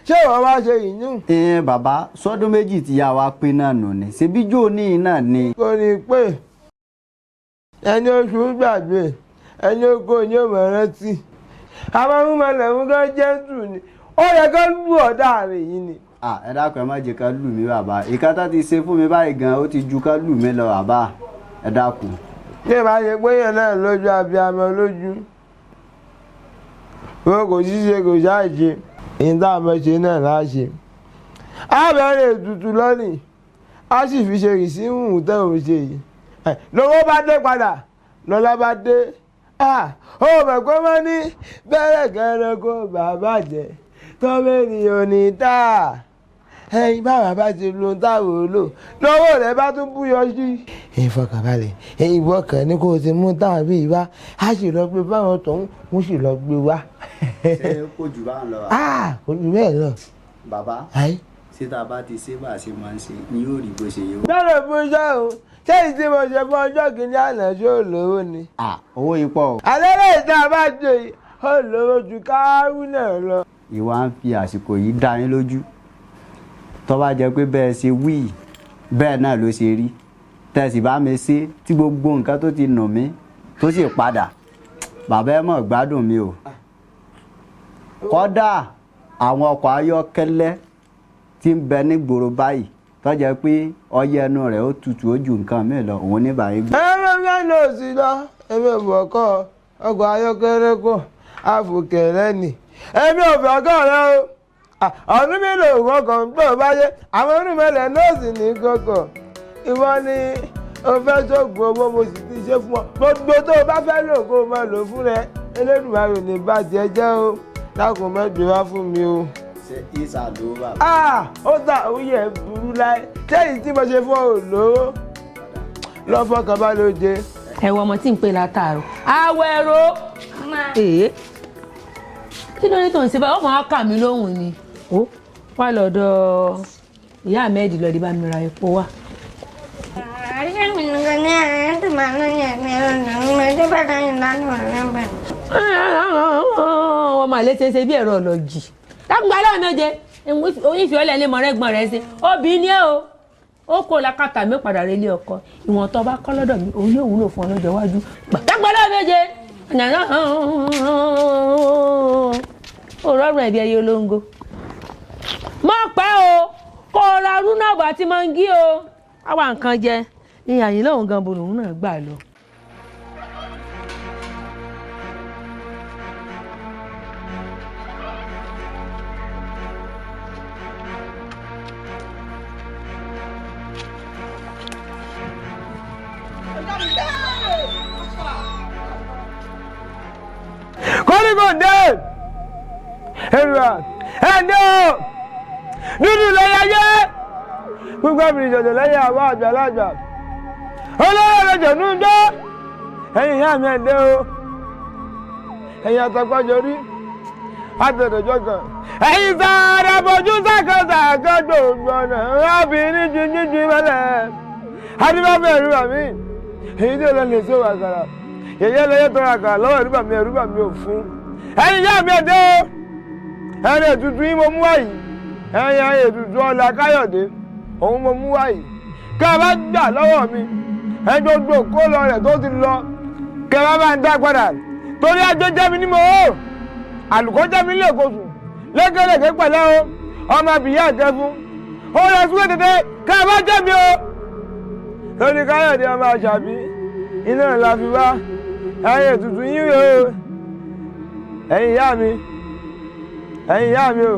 ṣé ìwọ wá ṣe rìn ní. Ẹ bàbá, sọdún méjì tí yà wá pé náà nù ni, ṣebí jó ní náà ni. Kò ní pé ẹni oṣù gbàgbé ẹni oko ní òmò rántí, àwọn ọmọlẹ̀ ń gán jẹ́ntù ni, ó yẹ kó lù ọ̀dà rẹ̀ yìí ni. Ẹ dákun, ẹ má jẹ́ ká lù mí bàbá, ìka tá ti ṣe fún mi báyìí gan, ó ti ju ká lù mí lọ bàbá, ẹ dákun. Bí ìbá ṣe pé yẹn náà lójú abiyamọ lójú wọn kò ṣíṣe kò ṣáàṣe, èyí tá a mọ̀ ṣe náà láṣẹ. A bẹ̀rẹ̀ ètùtù lónìí, a sì fi ṣe rìsíhùn tẹ́ òun ṣe yìí. Lówó bá dé padà, lọ́lá bá dé. Ó mọ̀ pé wọ́n ní bẹ́rẹ̀ kẹrin kó bàbá jẹ́ tọ́mọ ènìyàn ní tá ẹyin báwa bá ti lu táwọn ò lò lọ́wọ́ rẹ̀ bá tún búyọ sí. Ìfọkànbalẹ̀, ìwọ kan ní kó o ti mú táwọn bíi wá, a sì lọ gbé fáwọn tòun, wọ́n sì lọ gbé wá. Ṣé kò jù bá ń lọ? Kò jù bẹ́ẹ̀ lọ. Bàbá, ṣé tá a bá ti ṣe bá a ṣe máa ń ṣe ni yóò rí bó ṣe yẹ. Bẹ́ẹ̀ fún iṣẹ́ o, ṣé ìdí tí mo ṣe fún ọjọ́ kìíní àná ṣé ò lówó ni. Owó yìí pọ̀ o. Alẹ́ lẹ́yìn tá a bá ṣe yìí, ó lówó ju káwí náà lọ. Ìwà ń fi àsìkò yìí dá yín lójú, tó bá jẹ́ pé bẹ́ẹ̀ ṣe wí bẹ́ẹ̀ náà ló ṣe rí, tẹ̀sí bá mi ṣe tí gbogbo nǹkan tó ti nù mí tó sì padà, bàbá ẹ mọ̀ gbádùn mi o. Kódà àwọn ọkọ̀ ayọ́kẹ́lẹ́ tí ń bẹ nígboro báyìí tó jẹ́ pé ọyẹ́ ẹnu rẹ̀ ó tutù ó ju nǹkan mi lọ, òun ní báyìí. Ẹ ló ń yẹn lọ sí lọ, èmi ò fọ́ kọ́ ọkọ̀ ayọ́kẹ́lẹ́ kọ́ àfòkẹ́rẹ́ ni, èmi ò fọ́ kọ́ rẹ o. Ọdún mélòó kọkàn ń gbọ́ báyé àwọn onímọ̀lẹ̀ nọ́ọ̀sì ní kọkàn, ìwọ ni o fẹ́ sóògùn owó, mo sì ti ṣe fún ọ gbogbo tó o bá fẹ́ lò kó o máa lò fún rẹ. Elédùmarè ní bàjẹ́ jẹ́ o, dákun má gbé wá fún mi o. Ṣé ìsà ló bàbá. Ó ta òye burú láyé, sẹ́yìn tí mo ṣe fún ọ ò lówó lọ fọkàn bá ló jẹ. Ẹ wọ ọmọ tí ń pè látàárọ̀, Awẹ́rò, èé, kí ló ní tó ń ṣe báyìí? Ọmọ á kà mí lóhùn ni ó wà lọ́dọ̀ ìyá Ahmed lọ́ọ́ di bá mi ra epo wá. Ọmọ àlẹ́ ṣe é ṣe bí ẹ̀rọ ọ̀lọ́jì dákùngbà lọ́wọ́ mi ó jẹ onífẹ́ ọ̀lẹ́ lè mọ ọ̀rẹ́gbọ̀n rẹ̀ ṣe obìnrin ni ẹ o, ó kó làkàtà mi padà relé ọkọ, ìwọ̀n tó bá kọ́ lọ́dọ̀ mi òun yóò wúlò fún ọ lọ́jọ́ iwájú. Dákùngbà lọ́wọ́ mi ó jẹ ó rọrùn ẹ̀bí ẹyẹ olóńgó. Má pẹ́ o, kó o ra rúnàbù àti mọ́ngí o, àwa nǹkan jẹ ní àyìn lóhùn gan bolo òun náà gbà lọ. Kọ́ríkò dé èrò ẹ̀dẹ́ o, dúdú lẹ́yẹ ayé gbogbo àbìrì jọ̀jọ̀ lẹ́yẹ àwọn àgbàlagbà olówó rẹ̀ nù ń dọ́ ẹ̀yìn ìyá mi ẹ̀dẹ́ o, ẹ̀yìn àtàkọ́jọ rí àtẹ̀dọ̀jọ́ kan ẹ̀yìn sára bójú sákàtàkọ́ gbogbo ọ̀nà obìnrin jíjí mẹ́lẹ̀ adébáfẹ́ ẹ̀rú bà mí, èyí tí ó lọ lè so àkàrà yẹ̀yẹ́ lẹ́yẹ tọrọ àkàrà lọ́wọ́ ẹ̀rú bà mí, ẹ̀rú bà mí ò fún. Ẹ̀yin ìyá mi ẹ̀dẹ́ o, ẹ̀yin ètùtù yín mo mú wáyìí, ẹ̀yin ètùtù ọ̀la Káyọ̀dé òun mo mú wáyìí, kí a bá gbà lọ́wọ́ mi ẹ gbogbo kó lọ rẹ̀ tó ti lọ, kí a bá bá ń dá padà torí ajé jẹ́ mi ní mo ó Àlùkò jẹ́ mi lẹ́ẹ̀kọ́sù lẹ́gẹ́lẹ́gẹ́ pẹ̀lẹ́ o ọmọ abìyá àjẹfún ó yẹ súwé tètè ká ẹ bá jẹ́ mi o. Lórí Káyọ̀dé ọmọ Àṣàbí iná la fi wá ẹ̀yin ètùtù yín o ẹ̀yin ìyá mi ẹ̀yin ìyá mi o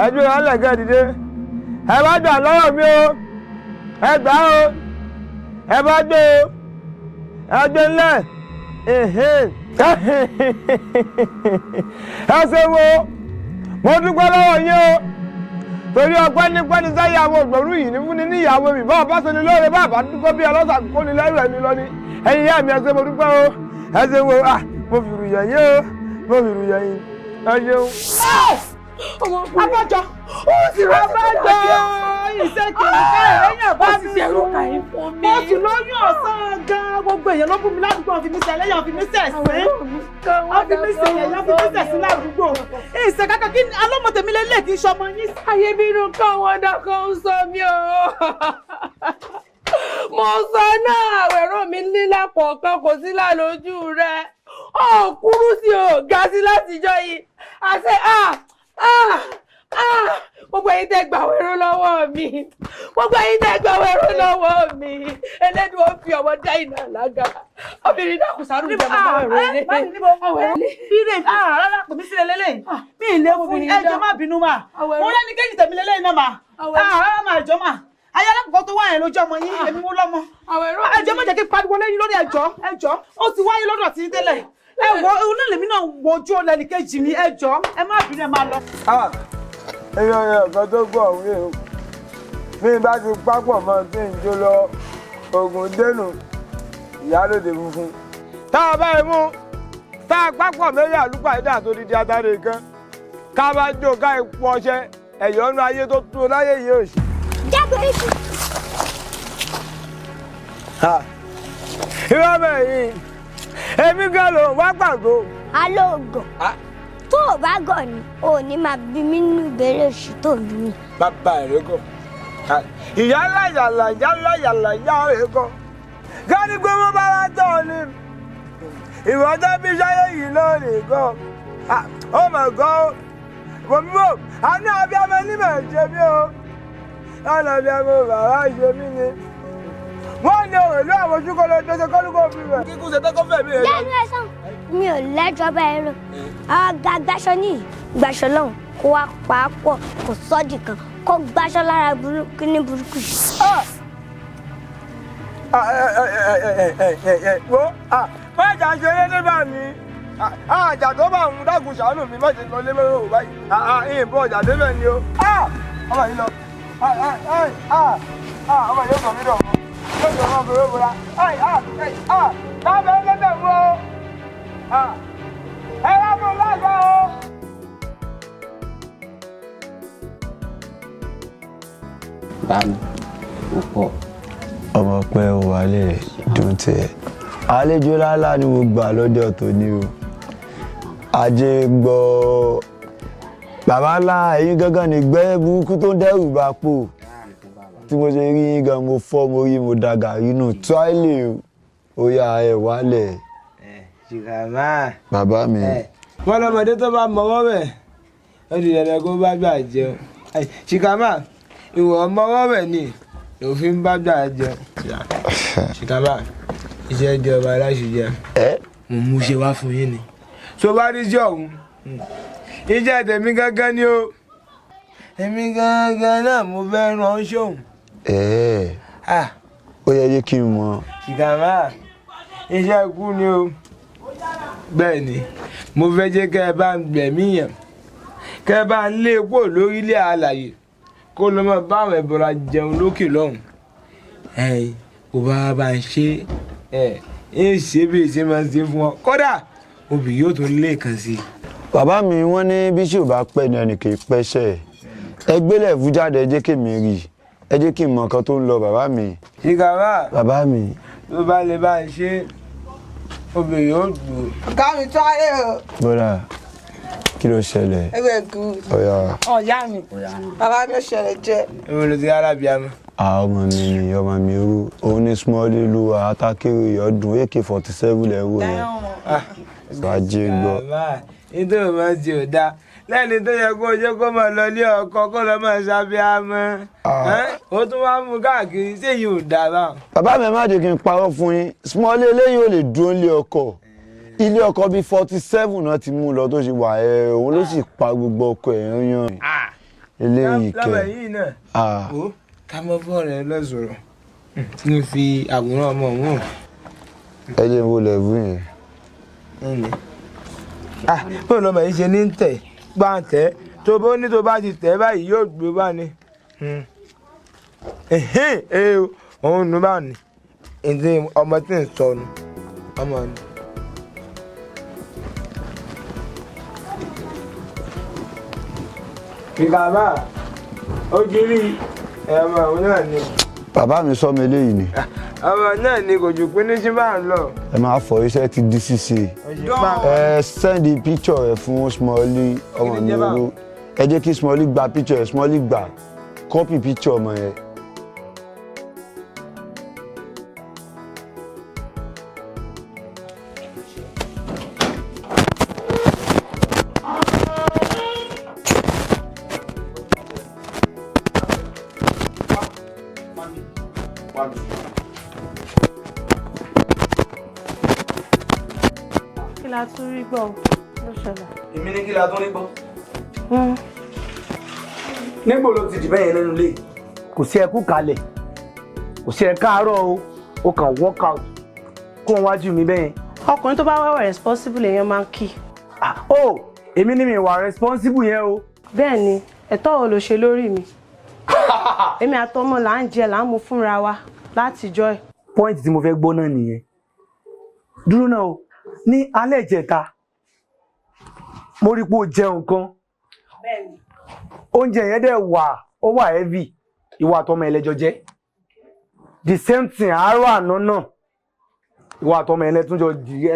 ẹ̀dùn ọ̀lẹ̀gẹ̀ dìde ẹ bá gbà lọ́wọ́ mi o ẹ gbà o ẹ bá gbé o ẹ gbé ńlẹ̀ ẹ ṣe wo mo dúpẹ́ lọ́wọ́ yín o torí ọpẹ́ nípa ní sáyé àwọn ògbòrú yìí ní fúnni ní ìyàwó mi báwa bá sọni lóore bá bá dúpẹ́ bí ọlọ́sà kó ní lẹ́rù ẹni lọ ní ẹ̀yin ìyá mi ẹ ṣé mo dúpẹ́ o ẹ ṣé wo à mo fi rùyẹ̀ yín o mo fi rùyẹ̀ yín ẹ ṣeun. Abájọ ó sì rẹ abájọ ìṣèkè ẹ̀yìn àbá mi sùn mo sì lóyún ọ̀sán gan gbogbo èèyàn ló bú mi ládùúgbò fi mí sẹ̀ lẹ́yìn fi mí sẹ̀ sí fi mí sẹ̀ yẹ̀yẹ́ fi mí sẹ̀ sí ládùúgbò ìṣe kankan kí alọ́mọ tèmi lélẹ̀ kí n ṣọmọ yín. Ayé bínú káwọn dákọ̀ ń sọ mí o. Mo sọ náà àwẹ̀rọ mi nílẹ̀ kọ̀ọ̀kan kò sí lálójú rẹ̀. Ó kúrú sí o ga sí látijọ́ yìí. Àṣẹ gbogbo ẹ̀yin tẹ́ gbà wẹ̀rọ lọ́wọ́ mi gbogbo ẹ̀yin tẹ́ gbà wẹ̀rọ lọ́wọ́ mi Ẹlẹ́dùn ó fi ọmọ dá iná lága obìnrin náà kò sáré ìjọba àwẹ̀rọ ilé. Bílẹ̀ rárá pè mí sílẹ̀ lélẹ̀ mi ì lè fún ẹjọ́ má bínú mà mo lẹ́ni kéjì tèmi lélẹ̀ náà mà rárá mà ẹjọ́ mà ayé alákọ̀ọ́kọ́ tó wá yẹn lójú ọmọ yín èmi mú lọ́mọ ẹjọ́ má jẹ́ kí n pariwo lẹ́yìn lórí ẹjọ́ ẹjọ́ ó ti wáyé lọ́dọ̀ tí ń tẹ́lẹ̀ ẹ wọ inú lèmi náà wojú ọlẹ́nìkejì mi ẹjọ́ ẹ má bínú ẹ má lọ. Èmi ọ̀yàn kan tó gbọ́ òun yìí o bí n bá ti pápọ̀ mọ́ tí n jó lọ oògùn dénú ìyálòdè funfun. Tá a bá mú tá a pápọ̀ méjì àlùpàdé tó di di atare kan ká bá jó ká ipò ọṣẹ ẹ̀yọ́nú ayé tó tó láyé yìí ò sí. Irọ́ bẹ́ẹ̀ yìí èmi gan ló wá pàgọ́. Alóògùn tó o bá gọ̀ ni o ò ní máa bí mi nínú ìbéèrè oṣù tó ń bí mi. Bàbá rẹ gọ̀ ìyá ńlá yàlà ìyá ńlá yàlà ìyá rẹ gọ̀ káni pé wọ́n bá wá tọ̀ ni ìwọ́n tó bí sáyé yìí náà nìkan ó mọ̀ gan ó wò mí wò àánú abiyamọ ní mọ̀ ṣe mí o àánú abiyamọ bàbá ṣe mí ni wọ́n ní òwe ló àwọn ojú kọlọ tó ṣe kọ́lùkọ́ fi rẹ̀. Kíkú ṣe tẹ́kọ̀ fẹ̀mí rẹ̀. Lẹ́nu ẹ̀sán mi ò lẹ́jọ́ bá ẹ rò ọ̀gá gbaṣọ ní gbaṣọ lọ́hùn kó wá pa á pọ̀ kó sọ́ọ̀dì kan kó gbaṣọ lára burúkú ní burúkú yìí. Wo má jà ṣe eré nígbà mi àjà tó bá ń dákun ṣàánú mi má ṣe lọ lé mẹ́rọ̀ ò báyìí ìbọn ọjà débẹ̀ ni o ọmọ yìí lọ ọmọ yìí ó kàn mí dọ̀ mọ́ lọ́jọ́ ọmọ fèrè bọ̀dá lábẹ́ ẹlẹ́dẹ̀ mú o ẹ wá fún lágbá o. Bá mi ò pọ̀. Ọmọ pẹ́ ò wálé dùn tiẹ̀. Àlejò lálá ni mo gbà lọ́jọ́ tòní o. Ajé gbọ́ bàbá ńlá ẹ̀yin gángan ní gbẹ́ burúkú tó ń dẹ́rù bá pò. Tí mo ṣe rí yín gan mo fọ́ mo rí mo da gàrí nù tíwáìlì ó yá ẹ wálẹ̀. Ṣìkàmá. Bàbá mi. Wọ́n lọ́mọdé tó bá mọwọ́ bẹ̀ ó di dandan kó bá gbà jẹun. Ṣìkàmá ìwọ mọwọ́ bẹ̀ ni òfin bá gbà jẹun. Ṣìkàmá iṣẹ́ ìjọba aláṣẹ jẹ. Mo mú ṣe wá fún yín ni. Tó bá rí iṣẹ́ ọ̀hún iṣẹ́ tèmi gángan ni o. Èmi gángan náà mo fẹ́ ràn ṣóhun. Ó yẹ yé kí n mọ̀. Ṣìkàmá iṣẹ́ ikú ni o. Bẹ́ẹ̀ ni mo fẹ́ jẹ́ kẹ́ ẹ bá ń gbẹ̀mí yẹn kẹ́ ẹ bá ń lé kúrò lórílẹ̀ alàyè kó ló máa bá àwọn ẹ̀bọra jẹun lókè lọ́hùn. Ẹ̀yin kò bá ń ṣe ẹ̀ ń ṣe bí ṣe máa ń ṣe fún ọ kódà obì yóò tún lé kan sí i. Bàbá mi wọ́n ní bí ṣì ò bá pẹ́ ni ẹnì kì í pẹ́ṣẹ̀ ẹ gbélé ẹ̀fú jáde ẹ jẹ́ kí mi rí ẹ jẹ́ kí n mọ nǹkan tó ń lọ bàbá mi. Ṣìkàmá bàbá mi. Tó bá lè bá ń ṣe obìnrin yóò dùn. Ọ̀gá mi tó ayé o. Bọ́dà kí ló ṣẹlẹ̀? Ẹgbẹ́ good. Ọ̀yà. Ọ̀yá mi. Bàbá mi ò ṣẹlẹ̀ jẹ́. Èmi ló ti rárá bíi àmọ́. Ọmọ mi ni ọmọ mi rú òun ní small lu atákéré ọdún AK-47 lẹ́wọ̀ yẹn. Ajé gbọ́. Nítorí wọn ti ò dáa lẹ́ni tó yẹ kó jẹ́ kó máa lọ ilé ọkọ kó lọ máa ṣàbíamọ́, ó tún wá mú káàkiri, séyìí ò dáa báwọn. Bàbá mi, ẹ má jẹ́ kí n parọ́ fún yín, Small eléyìí ò lè dúró nílé ọkọ. Ilé ọkọ bíi 47 náà ti mú lọ tó ṣe wà ẹ, òun ló sì pa gbogbo ọkọ ẹ̀ yan eléyìí kẹ. Lábẹ́ yìí náà, ó ká mọ́ fọ́ rẹ lọ́sọ̀rọ̀ tí mo fi àwòrán ọmọ òun. Ẹ jẹ́ n wo lẹ́bù yẹn. Bóun lọmọ yìí ṣe ní tẹ̀ gbà ń tẹ̀ tó bó ní tó bá ti tẹ̀ báyìí yóò gbé bá ní. Òun nù bá ní ìdí ọmọ tí ń sọnù ọmọ ni. Ìkàbá ó jírí ọmọ òun náà ni. Bàbá mi, sọ mi eléyìí ni. Ọmọ náà ni, kò jù pín ní sí bá ń lọ. Ẹ máa fọ, iṣẹ́ ti di ṣíṣe. Ẹ send picture ẹ fún Smally ọmọ mi owó. Ẹ jẹ́ kí Smally gba picture ẹ, Smally gba copy picture ọmọ yẹn. Kí la tún rí gbọ́ ló ṣẹlẹ̀? Èmi ní kí la tún rí gbọ́. Nígbò ló ti dì bẹ́yẹn nínú ilé? Kò sí ẹkú kalẹ̀, kò sí ẹ káàárọ̀ o, o kàn work out kó o wájú mi bẹ́yẹn. Ọkùnrin tó bá wá wà responsible èèyàn máa ń kí. O èmi ní mi wà responsible yẹn o. Bẹ́ẹ̀ ni, ẹ̀tọ́ wo ló ṣe lórí mi? Èmi àtọmọ là ń jẹ, là ń mu fúnra wa látijọ́ ẹ̀. Point tí mo fẹ́ gbọ́ náà nìyẹn. Dúró náà o, ní alẹ́ ìjẹta mo rí pé o jẹun kan, oúnjẹ yẹn dẹ̀ wà, ó wà heavy, ìwà àtọmọ ẹlẹ́jọ jẹ. The same thing àárọ̀ àná náà, ìwà àtọmọ ẹlẹ́túnjọ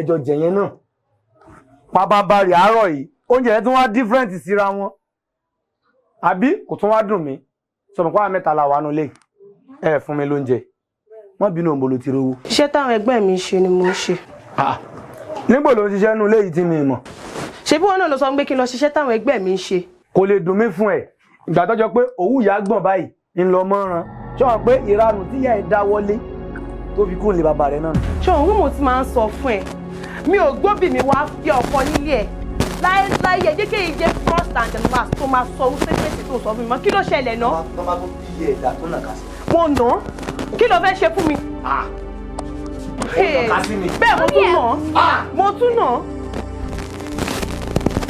ẹjọ jẹ yẹn náà. Pàbàbàrì àárọ̀ yìí, oúnjẹ yẹn tún wá different síra wọn, àbí kò tún wá dùn mí? Sọmọ pàwọn mẹ́ta la wà nulẹ̀, ẹ fún mi lóúnjẹ, wọ́n bínú òǹbolo ti rówó. Iṣẹ́ táwọn ẹgbẹ́ mi ń ṣe ni mo ń ṣe. Nígbò ló ń ṣiṣẹ́ nulẹ̀ yìí tí mi mọ̀? Ṣebí wọn náà ló sọ pé kí n lọ ṣiṣẹ́ táwọn ẹgbẹ́ mi ń ṣe. Kò lè dùn mí fún ẹ, ìgbà tó jọ pé òwú ìyá gbọ̀n báyìí ń lọ mọ́ran, ṣé wọn pé ìranù tí ìyá ẹ dá wọlé tó fi kúrò lé bàbá rẹ náà. Ṣé òun mo ti máa ń sọ fún ẹ, mi ò gbóbì mi wá fi ọkọ nílé ẹ láéláé, ẹ jẹ́ kí èyí jẹ́ first and the last tó máa sọ wípé pèsè tó sọ fún mi mọ́. Kí ló ṣẹlẹ̀ náà? Tó bá tó bí ẹ̀dá tó nàka sí. Mo nà án, kí ló fẹ́ ṣe fún mi? Ó nàka sí mi. Bẹ́ẹ̀ mo tún nà án, mo tún nà án.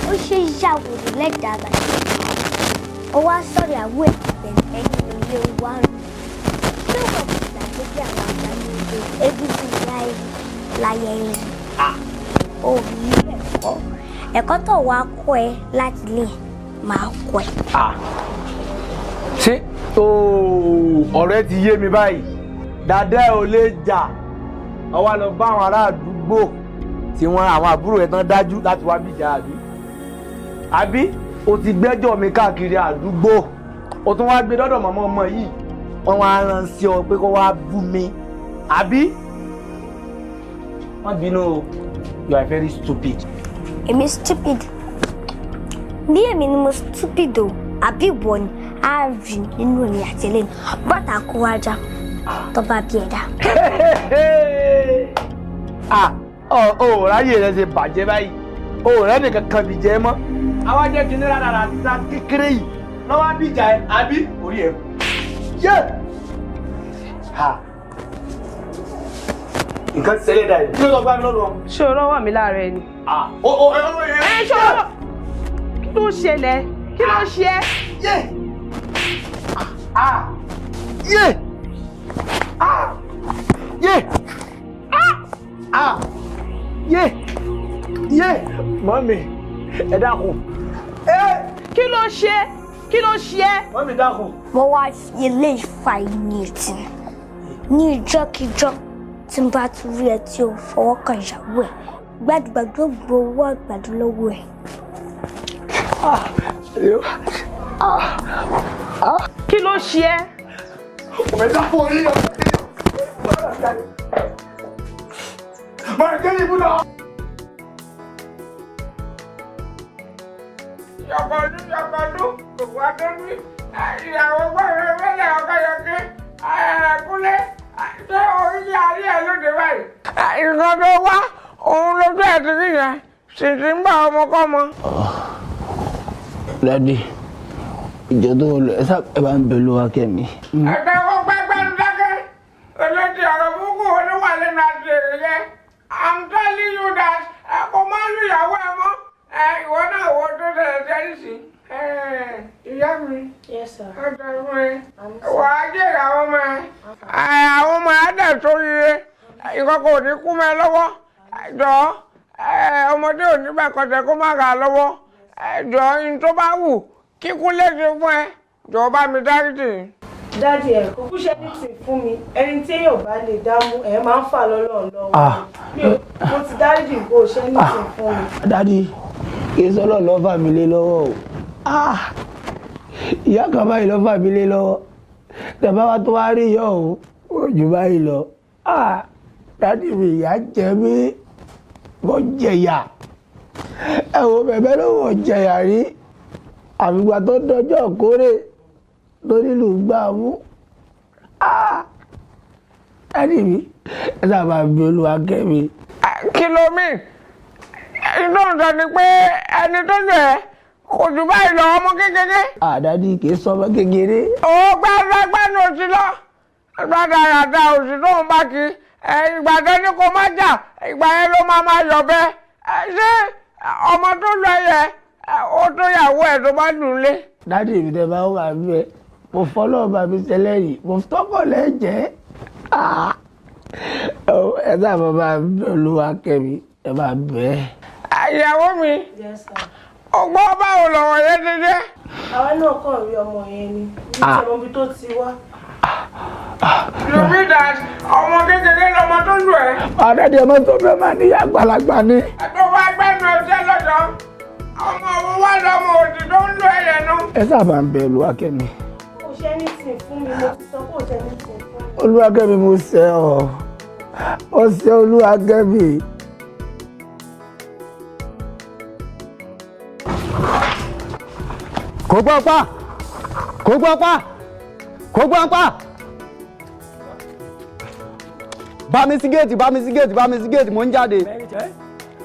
Ó ṣe yàwòrán lẹ́dàá bàjẹ́, ó wá sọ̀rọ̀ àwọ̀ ẹ̀ pẹ̀lẹ́ nínú ilé wa rẹ̀. Ṣé wọ́n ti gbàgbé bí àwọn àgbà ní ilé egungun láyé yẹn? Ò ní ẹ̀kọ́, ẹ̀kọ́ tó wàá kọ́ ẹ láti lè máa kọ́ ẹ. Ṣé ọ̀rẹ́ ti yé mi báyìí? Dàdá ẹ ò lè jà, ọwọ́ lọ bá àwọn ará àdúgbò tí wọ́n àwọn àbúrò ẹ̀ tán dájú láti wá bìjà, àbí? Àbí o ti gbẹ́jọ́ mi káàkiri àdúgbò, o tún wá gbé dọ́dọ̀ màmá ọmọ yìí, wọ́n wá rán sí ọ pé kó wá bú mi, àbí? Má bínú o, you are very stupid. Èmi stupid? Bí èmi ni mo stupid o, àbí ìwọ ni? Á rí nínú èmi àti eléyìí bọ́tà kó wá já tó bá bí ẹ̀dá. Ah, ọ ò ráyè rẹ ṣe bàjẹ́ báyìí, o ò rẹ́ nìkan kan bìjẹ́ mọ́. Àwa jẹ́ kí ní rádaràda kékeré yìí lọ́wọ́ bìjà ẹ, àbí orí ẹ yé ha nǹkan ti ṣẹlẹ̀ dà yìí, kí ló sọ fún mi lọ́dọ̀? Ṣé o rọ́wọ́ mi láàárọ̀ ẹni? O o ẹ ẹ Ẹ ṣé o rọ́wọ́, kí ló ṣẹlẹ̀? Kí ló ṣe ẹ́? Yé ah yé ah yé ah ah yé yé, mọ́mì, ẹ dákun. Kí ló ṣe? Kí ló ṣe ẹ́? Mọ́mì, dákun. Mo wá fi ilé ìfà ìní etí ní ìjọ́kíjọ́ tí n bá tún rí ẹ tí o fọwọ́ kan ìyàwó ẹ, gbàdúgbàdú gbowó àgbàdo lọ́wọ́ ẹ. Kí ló ṣe ẹ́? Òwe dákun orí ọ̀. Mọ̀ ẹ́ kéde ibùdó. Yọkọdú yọkọdú kò wá dórí. Ìyàwó gbọ́dọ̀ mẹ́lẹ̀ ọkọ yọkẹ́. Kúnlé, ṣé orí ayé ẹ lóde báyìí? Nǹkan tó wá, òun lójú ẹ̀ ti rí yẹn. Sì ti ń bá ọmọkọ́mọ. Daddy, ìjọ tó lọ ẹ sábà ẹ bá ń bẹ lówà kẹ́mi. Ẹ̀ka kó gbẹ́gbẹ́ ń dákẹ́. Olóòtú ọ̀rọ̀ burúkú oníwà lẹ́nu àti èrè yẹn. I'm telling you that ẹ kò má lu ìyàwó ẹ mọ́. Ẹ ìwọ náà wo tó tẹ̀lé tẹ́lẹ̀ sí. Ìyá mi. Yes, sir. Ọ̀dọ̀ fún ẹ. Wà á jèrè àwọn ọmọ ẹ. Àwọn ọmọ ẹ á dẹ̀ sóríire. Ìkọ̀kọ̀ ò ní kú mọ́ ẹ lọ́wọ́. Jọ̀ọ́, ọmọdé ò ní bàkọ̀tẹ̀ kó má ra lọ́wọ́. Jọ̀ọ́, n tó bá wù kíkún léṣe fún ẹ. Jọ̀ọ́, bá mi dáríjì. Daddy, ẹ kò kú ṣe anything fún mi. Ẹni tí èèyàn bá lè dámú ẹ máa ń fà lọ́lọ́run lọ́wọ́. Mi ò, mo ti dáríjì kó o ṣe anything fún mi. Daddy, kì í sọ́lọ̀ lọ́ fà mí lé lọ́wọ́ o. Ìyá kan báyìí lọ́ fà mí lé lọ́wọ́. Tẹ̀bá wa tó wá rí yọ̀ o, ó jù báyìí lọ. Daddy mi, ìyá jẹ mí, mo jẹ̀yà. Ẹ wo bẹ̀bẹ̀ ló wọ̀ jẹ̀yà rí. Àfìgbà tó dọjọ́ kórè tó nílùú gbà mú. Daddy mi, ẹ sábà bí Olúwa kẹ́mi. Kí ló mean? Inú ń sọ ni pé ẹni tó jẹ kò jù báyìí lọ, ọmọ kékeré. Daddy, kì í sọmọ kékeré. Ó gbàgbàgbànú òsì lọ. Gbàdàràdà òsì tó ń bá kí. Ìgbà tó ní kó má jà, ìgbà yẹn ló máa máa yọ̀ bẹ́ẹ̀. Ṣé ọmọ tó lọ yẹ ó tó yàwó ẹ̀ tó bá dùn lé? Daddy mi, tẹ bá wà bẹ́ẹ̀, mo fọlọ́ bá mi ṣẹlẹ̀ yìí, mo tọkọ̀ lẹ́jẹ̀. Ẹ sábà máa bẹ Olúwa kẹ́mi, ẹ máa bẹ̀ ẹ́. Ìyàwó mi, Yes, sir. ọgbọ́n báwo lọ̀rọ̀ yẹn ti jẹ́? Àwa náà kàn rí ọmọ yẹn ni. Ní ìṣẹ̀mọ́ ibi tó ti wá. You mean that ọmọ kékeré lọmọ tó lù ẹ́? Daddy, ọmọ tó fẹ́ máa ní àgbàlagbà ni. Tó bá gbẹ́nu ẹsẹ̀ lọ́jọ́, ọmọ òun wá lọmọ òdì tó ń lù ẹ́ yẹn nú. Ẹ sábà ń bẹ Olúwa kẹ́mi. Kò ṣe anything fún mi, mo ti sọ kò ṣe anything fún mi. Olúwa kẹ́mi, mo ṣẹ̀ ọ́. Mo ṣẹ̀, Olúwa kẹ́mi. Kò gbọ́ pa, kò gbọ́ pa, kò gbọ́ pa. Bá mi sí géètì, bá mi sí géètì, bá mi sí géètì, mò ń jáde.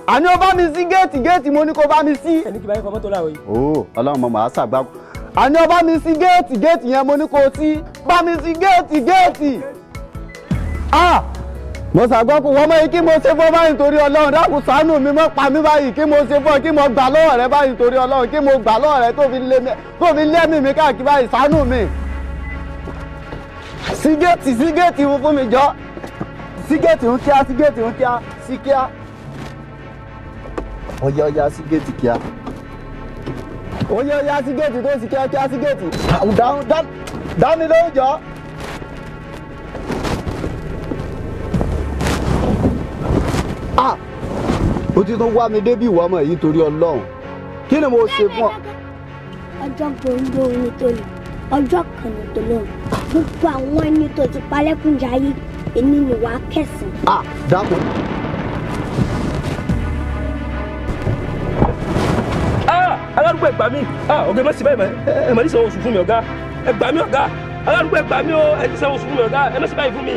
Àní ó bá mi sí géètì, géètì mo ní kó bá mi sí. Ẹni kí bá yín fọ mọ́tò láàrọ̀ yìí. Ó ọlọ́run mọ̀, màá ṣàgbákò. Àní ó bá mi sí géètì, géètì yẹn mo ní kó sí. Bá mi sí géètì, géètì. Ah, mo ṣàgbákò wọ́n mọ̀ yìí. Kí mo ṣe fún ọ báyìí torí ọlọ́run? Dákun ṣàánú mi, mọ́ pa mí báyìí. Kí mo ṣe fún ọ? Kí mo gbà lọ́wọ́ rẹ báyìí torí ọlọ́run? Kí mo gbà lọ́wọ́ rẹ tó fi lé mi, tó fi lé mi káàkiri báyìí? Ṣàánú mi. Sí géètì, sí géètì fún mi jọ. Sí géètì ń kíá, sí géètì ń kíá, sí kíá. Ọ̀yá ọ̀yá, sí géètì kíá. Ọ̀yá ọ̀yá, sí géètì tó sì kíá kíá, sí géètì. Dáhùn, dá mi lóhùn jọ. Ah, ó ti tún wá mi débi ìwọ ọmọ yìí torí ọlọ́run. Kí ni mo ṣe fún ọ? Ọjọ́ gbòǹgbò ní tó lè, ọjọ́ kan ní tó lóhùn. Gbogbo àwọn ẹni tó ti palẹ́kùnjayé, èmi ni wàá kẹsàn-án. Ah, dákun. Aládùúgbò, ẹ gbà mí. Ọ̀gá, ẹ má sì báyìí mọ́. Ẹ má ní sanwó oṣù fún mi, ọ̀gá. Ẹ gbà mí, ọ̀gá. Aládùúgbò, ẹ gbà mí o. Ẹ ti sanwó oṣù fún mi, ọ̀gá. Ẹ má sì báyìí fún mi.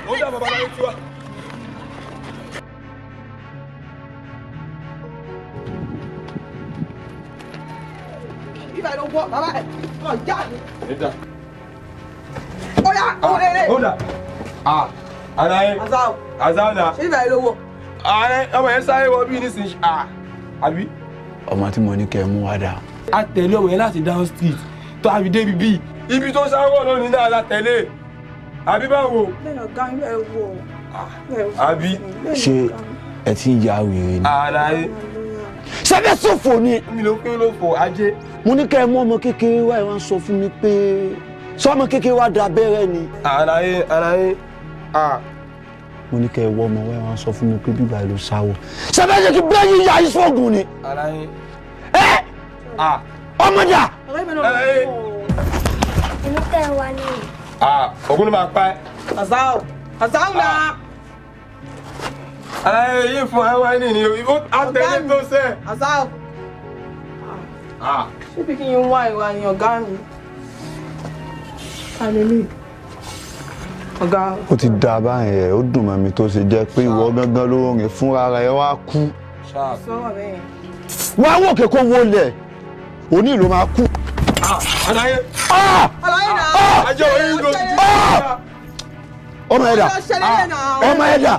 Ó dà, bàbá láyé tiwa. Ibà ló wọ bàbá ẹ̀ ọ̀ já mi. Ó yá, ó lé lé. Ó dà. Ah, Alaye. Azao. Azao na. Ṣé ibà ló wọ? Ààrẹ ọmọ yẹn sáré wọ bí nísìnyí. Ah, àbí? Ọmọ tí mo ní kẹ́ ẹ mú wá dà? A tẹ̀lé ọmọ yẹn láti down street tó a fi débi bíi. Ibi tó sáré wọ̀ lónìí náà la tẹ̀lé. Àbí báwo? Bẹ́ẹ̀ ọ̀gá mi, ẹ wò. Àbí? Ṣé ẹ ti ń ya wèrè ni? Alaye. Ṣé fẹ́ ṣòfò ni? Mi ló pín ló fò ajé. Mo ní kẹ́ ẹ mú ọmọ kékeré wá, ẹ wá ń sọ fún mi pé sọmọ kékeré wá da abẹ́rẹ́ ni. Alaye, Alaye. Ah, Mo ní kẹ́ ẹ wọ́ ọmọ wẹ́ wọn sọ fún mi pé bíbá ìlú sáwọ́. Ṣé fẹ́ ṣe kí bẹ́ẹ̀ yín ya ìṣọ́gun ni? Aláyé. Ẹ ọmọdé. Èmi tẹ́ ẹ wá ní. Ògún ló máa pa ẹ́. Azao Azao na. Aláyé yìí fún ẹ wáyé nìyí o, àtẹ̀lé tó sẹ́. Azao. Ṣé bí kí n wá ìwà ni ọ̀gá mi? Hallelujah. Ọ̀gá. Ó ti dá báyìí ẹ̀, ó dùn mọ́ mi tó ṣe jẹ́ pé ìwọ gángan ló rìn fúnra rẹ̀ wá kú. Sọ̀rọ̀ bẹ́ẹ̀. Wá wò kí kò wọlé òní ló máa kú. Aláyé. Aláyé náà. Àjọ oyin ló ti. Ọmọ ẹ̀dá ọmọ ẹ̀dá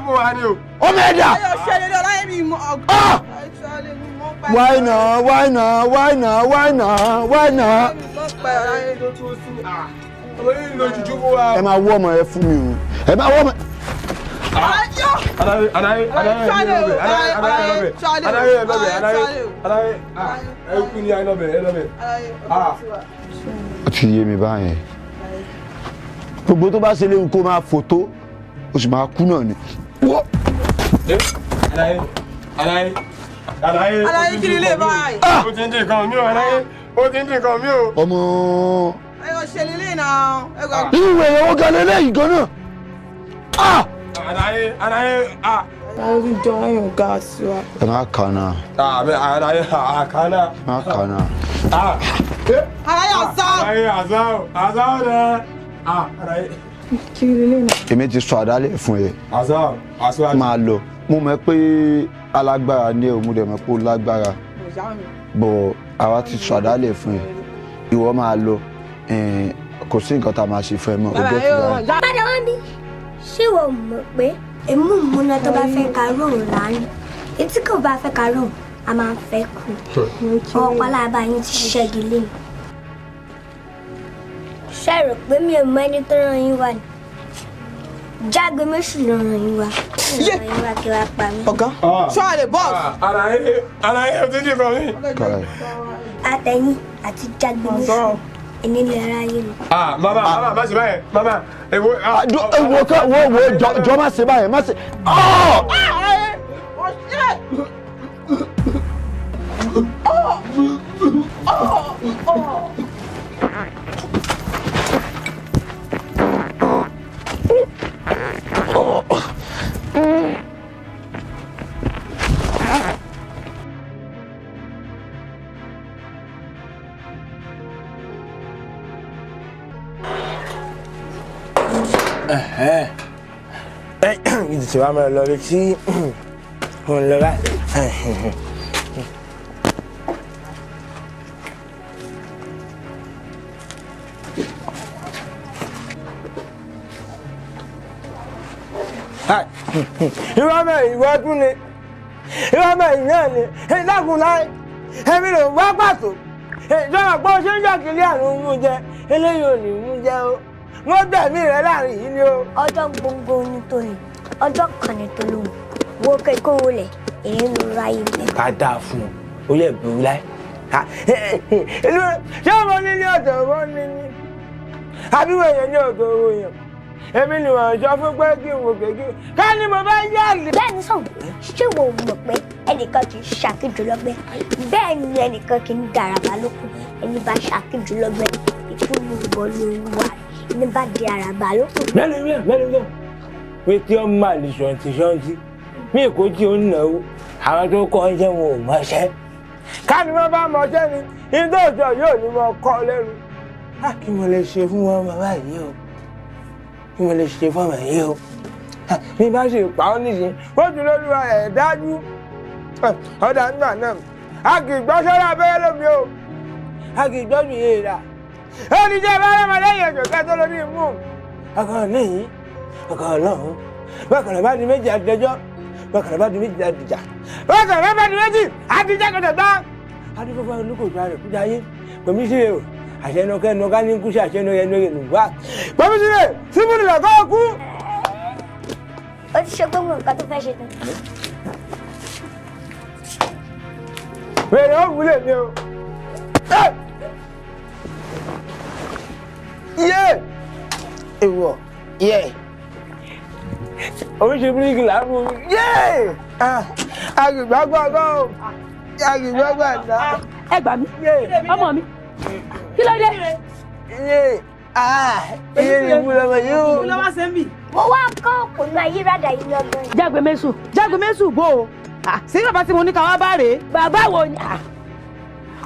ọmọ ẹ̀dá. Why now? Why now? Why now? Why now? Why now? Ẹ máa wọ́ ọmọ ẹ fún mi o. Ẹ máa wọ́ ọmọ. Aláyé aláyé aláyé aláyé aláyé aláyé aláyé aláyé ẹ kú ní ayé lọ́bẹ̀ ẹ lọ́bẹ̀. Ó ti yé mi báyẹn. Gbogbo tó bá ṣe léwu kó máa fò tó, o sì máa kú náà ni. Aláyé aláyé aláyé. Aláyé kí ni ilé báyìí? Ó ti ń dín nǹkan mi o aláyé, ó ti ń dín nǹkan mi o. Ọmọ. Ẹ yọ ṣe lélẹ̀ náà. Ìwé ìwé gan lélẹ́yìí gan náà. Aláyé aláyé. Aláyé jọ ayọ̀ ga sí wa. Ẹ má kà náà. Àbẹ aláyé àkànná. Ẹ má kà náà. Aláyé Azao. Aláyé Azao Azao dẹ. Aláyé. Kí ni ilé náà? Èmi ti sọ àdálẹ̀ fún ẹ. Azao Azao. Máa lọ. Mo mọ̀ pé alágbára ni ẹ o, mo dẹ̀ mọ̀ pé o lágbára. Bọ̀ àwa ti sọ àdálẹ̀ fún ẹ. Ìwọ máa lọ. Kò sí nǹkan tá a máa ṣe fún ẹ mọ́. O gẹ́tì báyìí. Padà wá bí. Ṣé ìwọ mọ̀ pé èmú múná tó bá fẹ́ ka róòrùn láàánú? Etí kò bá fẹ́ ka róòrùn, a máa ń fẹ́ kù. Ọwọ́ pálábá yín ti ṣẹ́gi lé mi. Ṣé ẹ rò pé mi ò mọ ẹni tó rán yín wá ni? Jágbe méṣù ló rán yín wá. Rán yín wá kí wá pa mí. Ọ̀gá ṣọ́ọ̀lì bọ́ọ̀sì. Aláyé aláyé ó ti ń dín nǹkan mi. Àtẹ̀yìn àti jágbe méṣù ìnílẹ̀ aráyé mi. Mama mama má ṣe báyẹn mama èwo. Wo ká wo wo jọ má ṣe báyẹn má ṣe. Ìdìtì wa máa lọ bí tí mo ń lọ báyìí. Ìwọ mẹ ìwọ tún ni ìwọ mẹ ìyẹn ni ìdákun láì ẹbí ló wá pàtó ìjọba pé ó ṣe ń jọkìlì àrùn mú jẹ eléyìí ò ní mú jẹ o wọ́n gbẹ̀mí rẹ láàrin yìí ni o. Ọjọ́ gbogbo ní tòní, ọjọ́ kan ní tolóhùn, wo kékeré wọlé, èyí ló ráyè mẹ́. Ká dáa fún ọ, ó yẹ burú láì. Ṣé mo ní ní ọ̀tọ̀ owó ní ní? Àbí wo èèyàn ní ọ̀tọ̀ owó yẹn? Èmi ni wọ́n sọ fún pé kí n wò kékeré. Ká ní mo bá yá àlè. Bẹ́ẹ̀ni sọ̀rọ̀, ṣé wo mọ̀ pé ẹnìkan kì í ṣàkíjù lọ́gbẹ́? Bẹ́ẹ̀ ni ẹnìkan kì í dàràbà lókun. Ẹni bá ṣàkíjù lọ́gbẹ́, ikú ni ìbọn lórí wà. Ẹni bá di àràbà lókun. Mẹ́rin mẹ́rin mẹ́rin pé tí ó máa lè ṣọ̀ǹtì ṣọ̀ǹtì mí kò tí ó ń náwó àwọn tó kọ́ ń jẹ́ wọn ò mọṣẹ́. Ká ní wọ́n bá mọṣẹ́ ni ilé ìjọ yóò ní mo kọ́ lẹ́nu. Á kí mo lè ṣe fún wọn bàbá yìí o, kí mo lè ṣe fún ọmọ yìí o. Bí bá ṣe pa ọ́ níṣẹ́, ó ti lórí ẹ̀ dájú. Ọ̀dà nígbà náà, a kì í gbọ́ sọ́dọ̀ abẹ́rẹ́ lómi o, a kì í gbọ́ mi yé ra. Ó ní jẹ́ bá rẹ̀ lẹ́yìn ẹ̀jọ̀ ká tó lórí imú. Ọkọ̀ níyìn, ọkọ̀ ọlọ́run, bákan bá di méjì àdìjọ́, bákan bá di méjì àdìjà, bákan bá di méjì àdìjà kọ̀tẹ̀ tán. Adúfọ́fọ́ olùkòjò rẹ̀ kújà ayé, pèmí sílẹ̀ o, àṣẹnukẹ́nu ká ní kúṣẹ́ àṣẹnukẹ́nu yẹn nùgbà. Pèmí sílẹ̀, síbùdó lọ́kọ́ kú. Ó ti ṣe gbogbo nǹkan tó fẹ́ ṣe tán. Wèrè ó wúlò mi o. Yé! Èwọ̀ yẹ. Oríṣi bíríkì là ń mú mi. Yéè! Àgbàgbà o! Àgbàgbà náà. Ẹ gbà mí, ọmọ mi, kí ló dé? Iye ni ìbúlọ̀mọ̀ yìí o. Mo wá kọ́ òpònú ayírádà yìí lọ́gbọ́n. Jágbe mẹ́sù. Jágbe mẹ́sù bò ó. Sí bàbá tí mo ní ká wá bá rèé. Bàbá wo ni?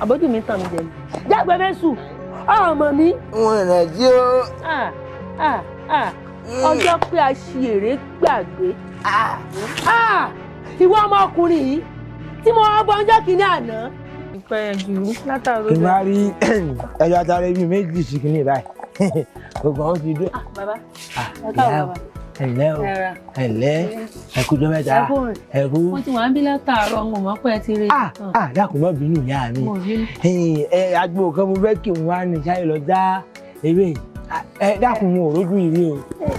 Àbójú mi tàn mí jẹ ni. Jágbe mẹ́sù, ọmọ mi. Wọn rà jí o. Ọjọ́ pé a ṣe èrè gbàgbé. Ìwọ ọmọkùnrin yìí tí mo wá bọ ọjọ́ kìíní àná. Ìpẹ́ jù látàrọ. Kí n bá rí ẹyọ atare bíi méjì sí kìíní báyìí. Gbogbo àwọn ti dún. Bàbá, ẹ káàbọ̀ bàbá. Ẹ̀lẹ́ o, ẹ̀lẹ́, ẹ̀kújọ́ mẹ́ta, ẹ̀kú. Mo ti wà ń bí látàárọ̀, n ò mọ̀ pé ẹ ti rí. Dákun má bínú ìyá mi. Ẹ agbo kan mo fẹ́ kí n wá ní sáyé lọ dá ewé. Ẹ dákun mo ò rójú ìrí o.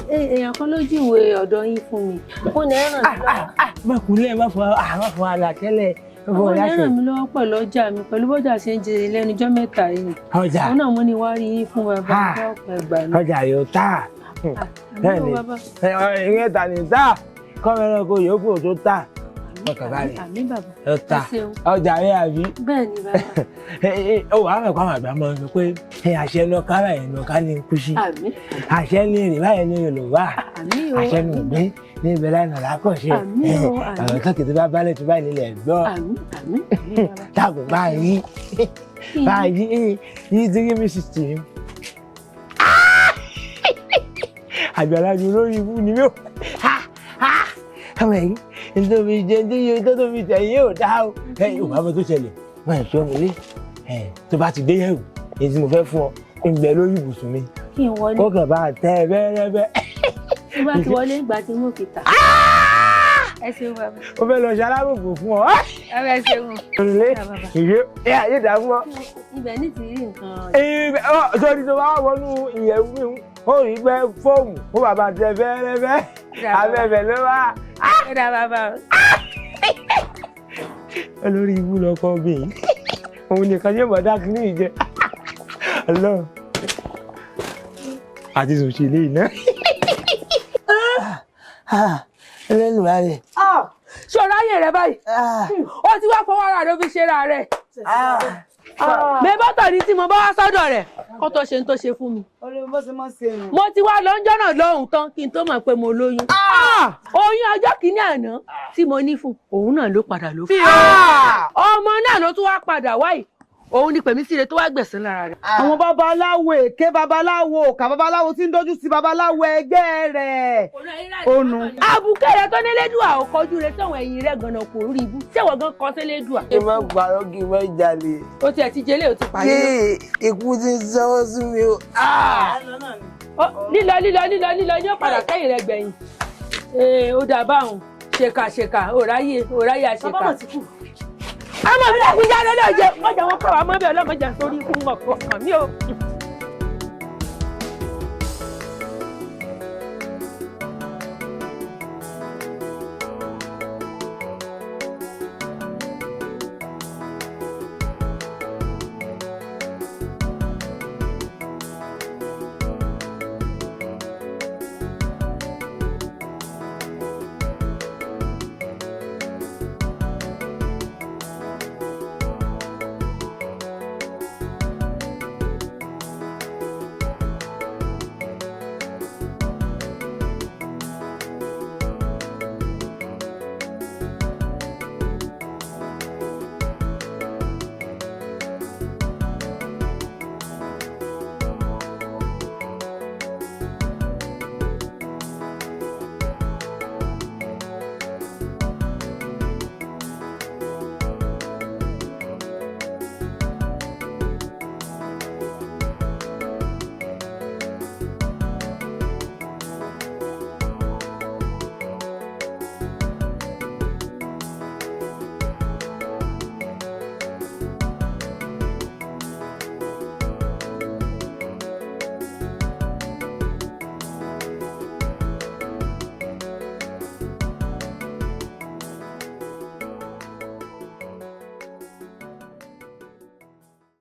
Èèyàn kan ló júwe ọ̀dọ̀ yín fún mi. Ó ní ẹ ràn mí lọ́wọ́. Mọ̀kúnlẹ̀ má fọ àlà tẹ́lẹ̀. Àwọn ní ràn mí lọ́wọ́ pẹ̀lú ọjà mi pẹ̀lú bọ́jà ṣe ń jẹ lẹ́nu ọjọ́ mẹ́ta yìí. Ọjà. Òun náà mo ní wá rí yín fún bàbá ọ̀pọ̀ ẹgbàá mi. Ọjà yóò tà. Bẹ́ẹ̀ni, ìyẹn ta ni tà, kọ́mẹ́rẹ́ kó yòókù tó tà. Ọkàn bá rẹ̀. Àmín bàbá. Ó tà. Ọjà rẹ̀ àbí. Bẹ́ẹ̀ni bàbá. Ó wàá mọ̀ pé àwọn àgbà máa ń sọ pé àṣẹ ní ọkà báyìí ní ọkà ní kú sí. Àṣẹ ní èrè báyìí ní èrè ló wà. Àṣẹ ní ògbé ní ibẹ̀ lánàá lákọ̀ọ́ṣe. Ọ̀rọ̀ tó kìtì bá balẹ̀ tó báyìí nílẹ̀ gbọ́. Dàgbò báyìí báyìí yìí ti rí mi sì tì í. Àgbàlagbà olórí ibú ni mí ò. Ọmọ yìí nítorí jẹ nítorí tó tóbi tẹ yìí ò dá o. Ẹ ò bá bọ tó ṣẹlẹ̀ wọ́n ẹ̀ ṣọ́ mi lé. Tó bá ti dé yẹ̀wò èyí tí mo fẹ́ fún ọ ń bẹ lórí ibùsùn mi. Kí n wọlé. Kó kàn bá tẹ bẹ́rẹ́bẹ́. Tó bá ti wọlé ìgbà tí mo kìtà. Ẹ ṣeun bàbá. Mo fẹ́ lọ ṣe alábòbò fún ọ. Ẹ ṣeun. Olùlé ìwé ẹ ayé dà fún ọ. Ibẹ̀ ní ti rí nǹkan. Ibẹ̀ ọ sọ́ni tó bá wọnú ìyẹ̀wù mi ó rí pé fóòmù fún bàbá tẹ bẹ́rẹ́bẹ́ abẹ́bẹ̀ ló wà. Ẹ dá bàbá. Olórí ibú lọkọ mi òun nìkan yóò mọ̀ dákú ní ìjẹ. Ọlọ́run àti sòṣì ilé iná. Lẹ́nu rẹ̀. Ṣé ọ̀rọ̀ ayé rẹ báyìí? Ó ti wá fọwọ́ ara rẹ̀ ó fi ṣe ra rẹ̀. Mẹ́bọ́tọ̀ ni tí mo bá wá sọ́dọ̀ rẹ̀ kó tó ṣe ń tó ṣe fún mi. Mo ti wá lọ́njọ́ náà lọ́hùn tán kí n tó mọ̀ pé mo lóyún. Oyún ọjọ́ kìíní àná tí mo ní fún òun náà ló padà ló fún. Ọmọ náà ló tún wá padà wáyìí. Òun ni Pèmísíre tó wá gbẹ̀sán lára rẹ̀. Àwọn babaláwo èké, babaláwo òkà, babaláwo tí ń dojú sí babaláwo ẹgbẹ́ rẹ̀. Ònu. Àbùkẹ́ rẹ̀ tó nílédùà ò kọjú rẹ̀ sọ̀wọ́n ẹ̀yìn rẹ̀ gan-an kò rí ibú. Ṣé ìwọ gan kọ sílédùà? Kí n má parọ́ kí n má jalè. Ó tiẹ̀ ti jẹlé, ó ti pàdé. Kí ikú ti ń sọ́wọ́ sí mi o. Lílọ lílọ lílọ lílọ ní ó padà kẹ́yìn rẹ̀ gbẹ̀yìn. Ó dà báwọn ṣèkà ṣèkà òráyè òráyè àṣekà. Bàbá mọ̀ ti kú. Ọmọ mi lẹ́kùn jáde lóye, wọ́n jẹ́ wọn kọ́ wa mọ́ bí ọlọ́mọdé sórí ikú wọn kọ̀ mí o.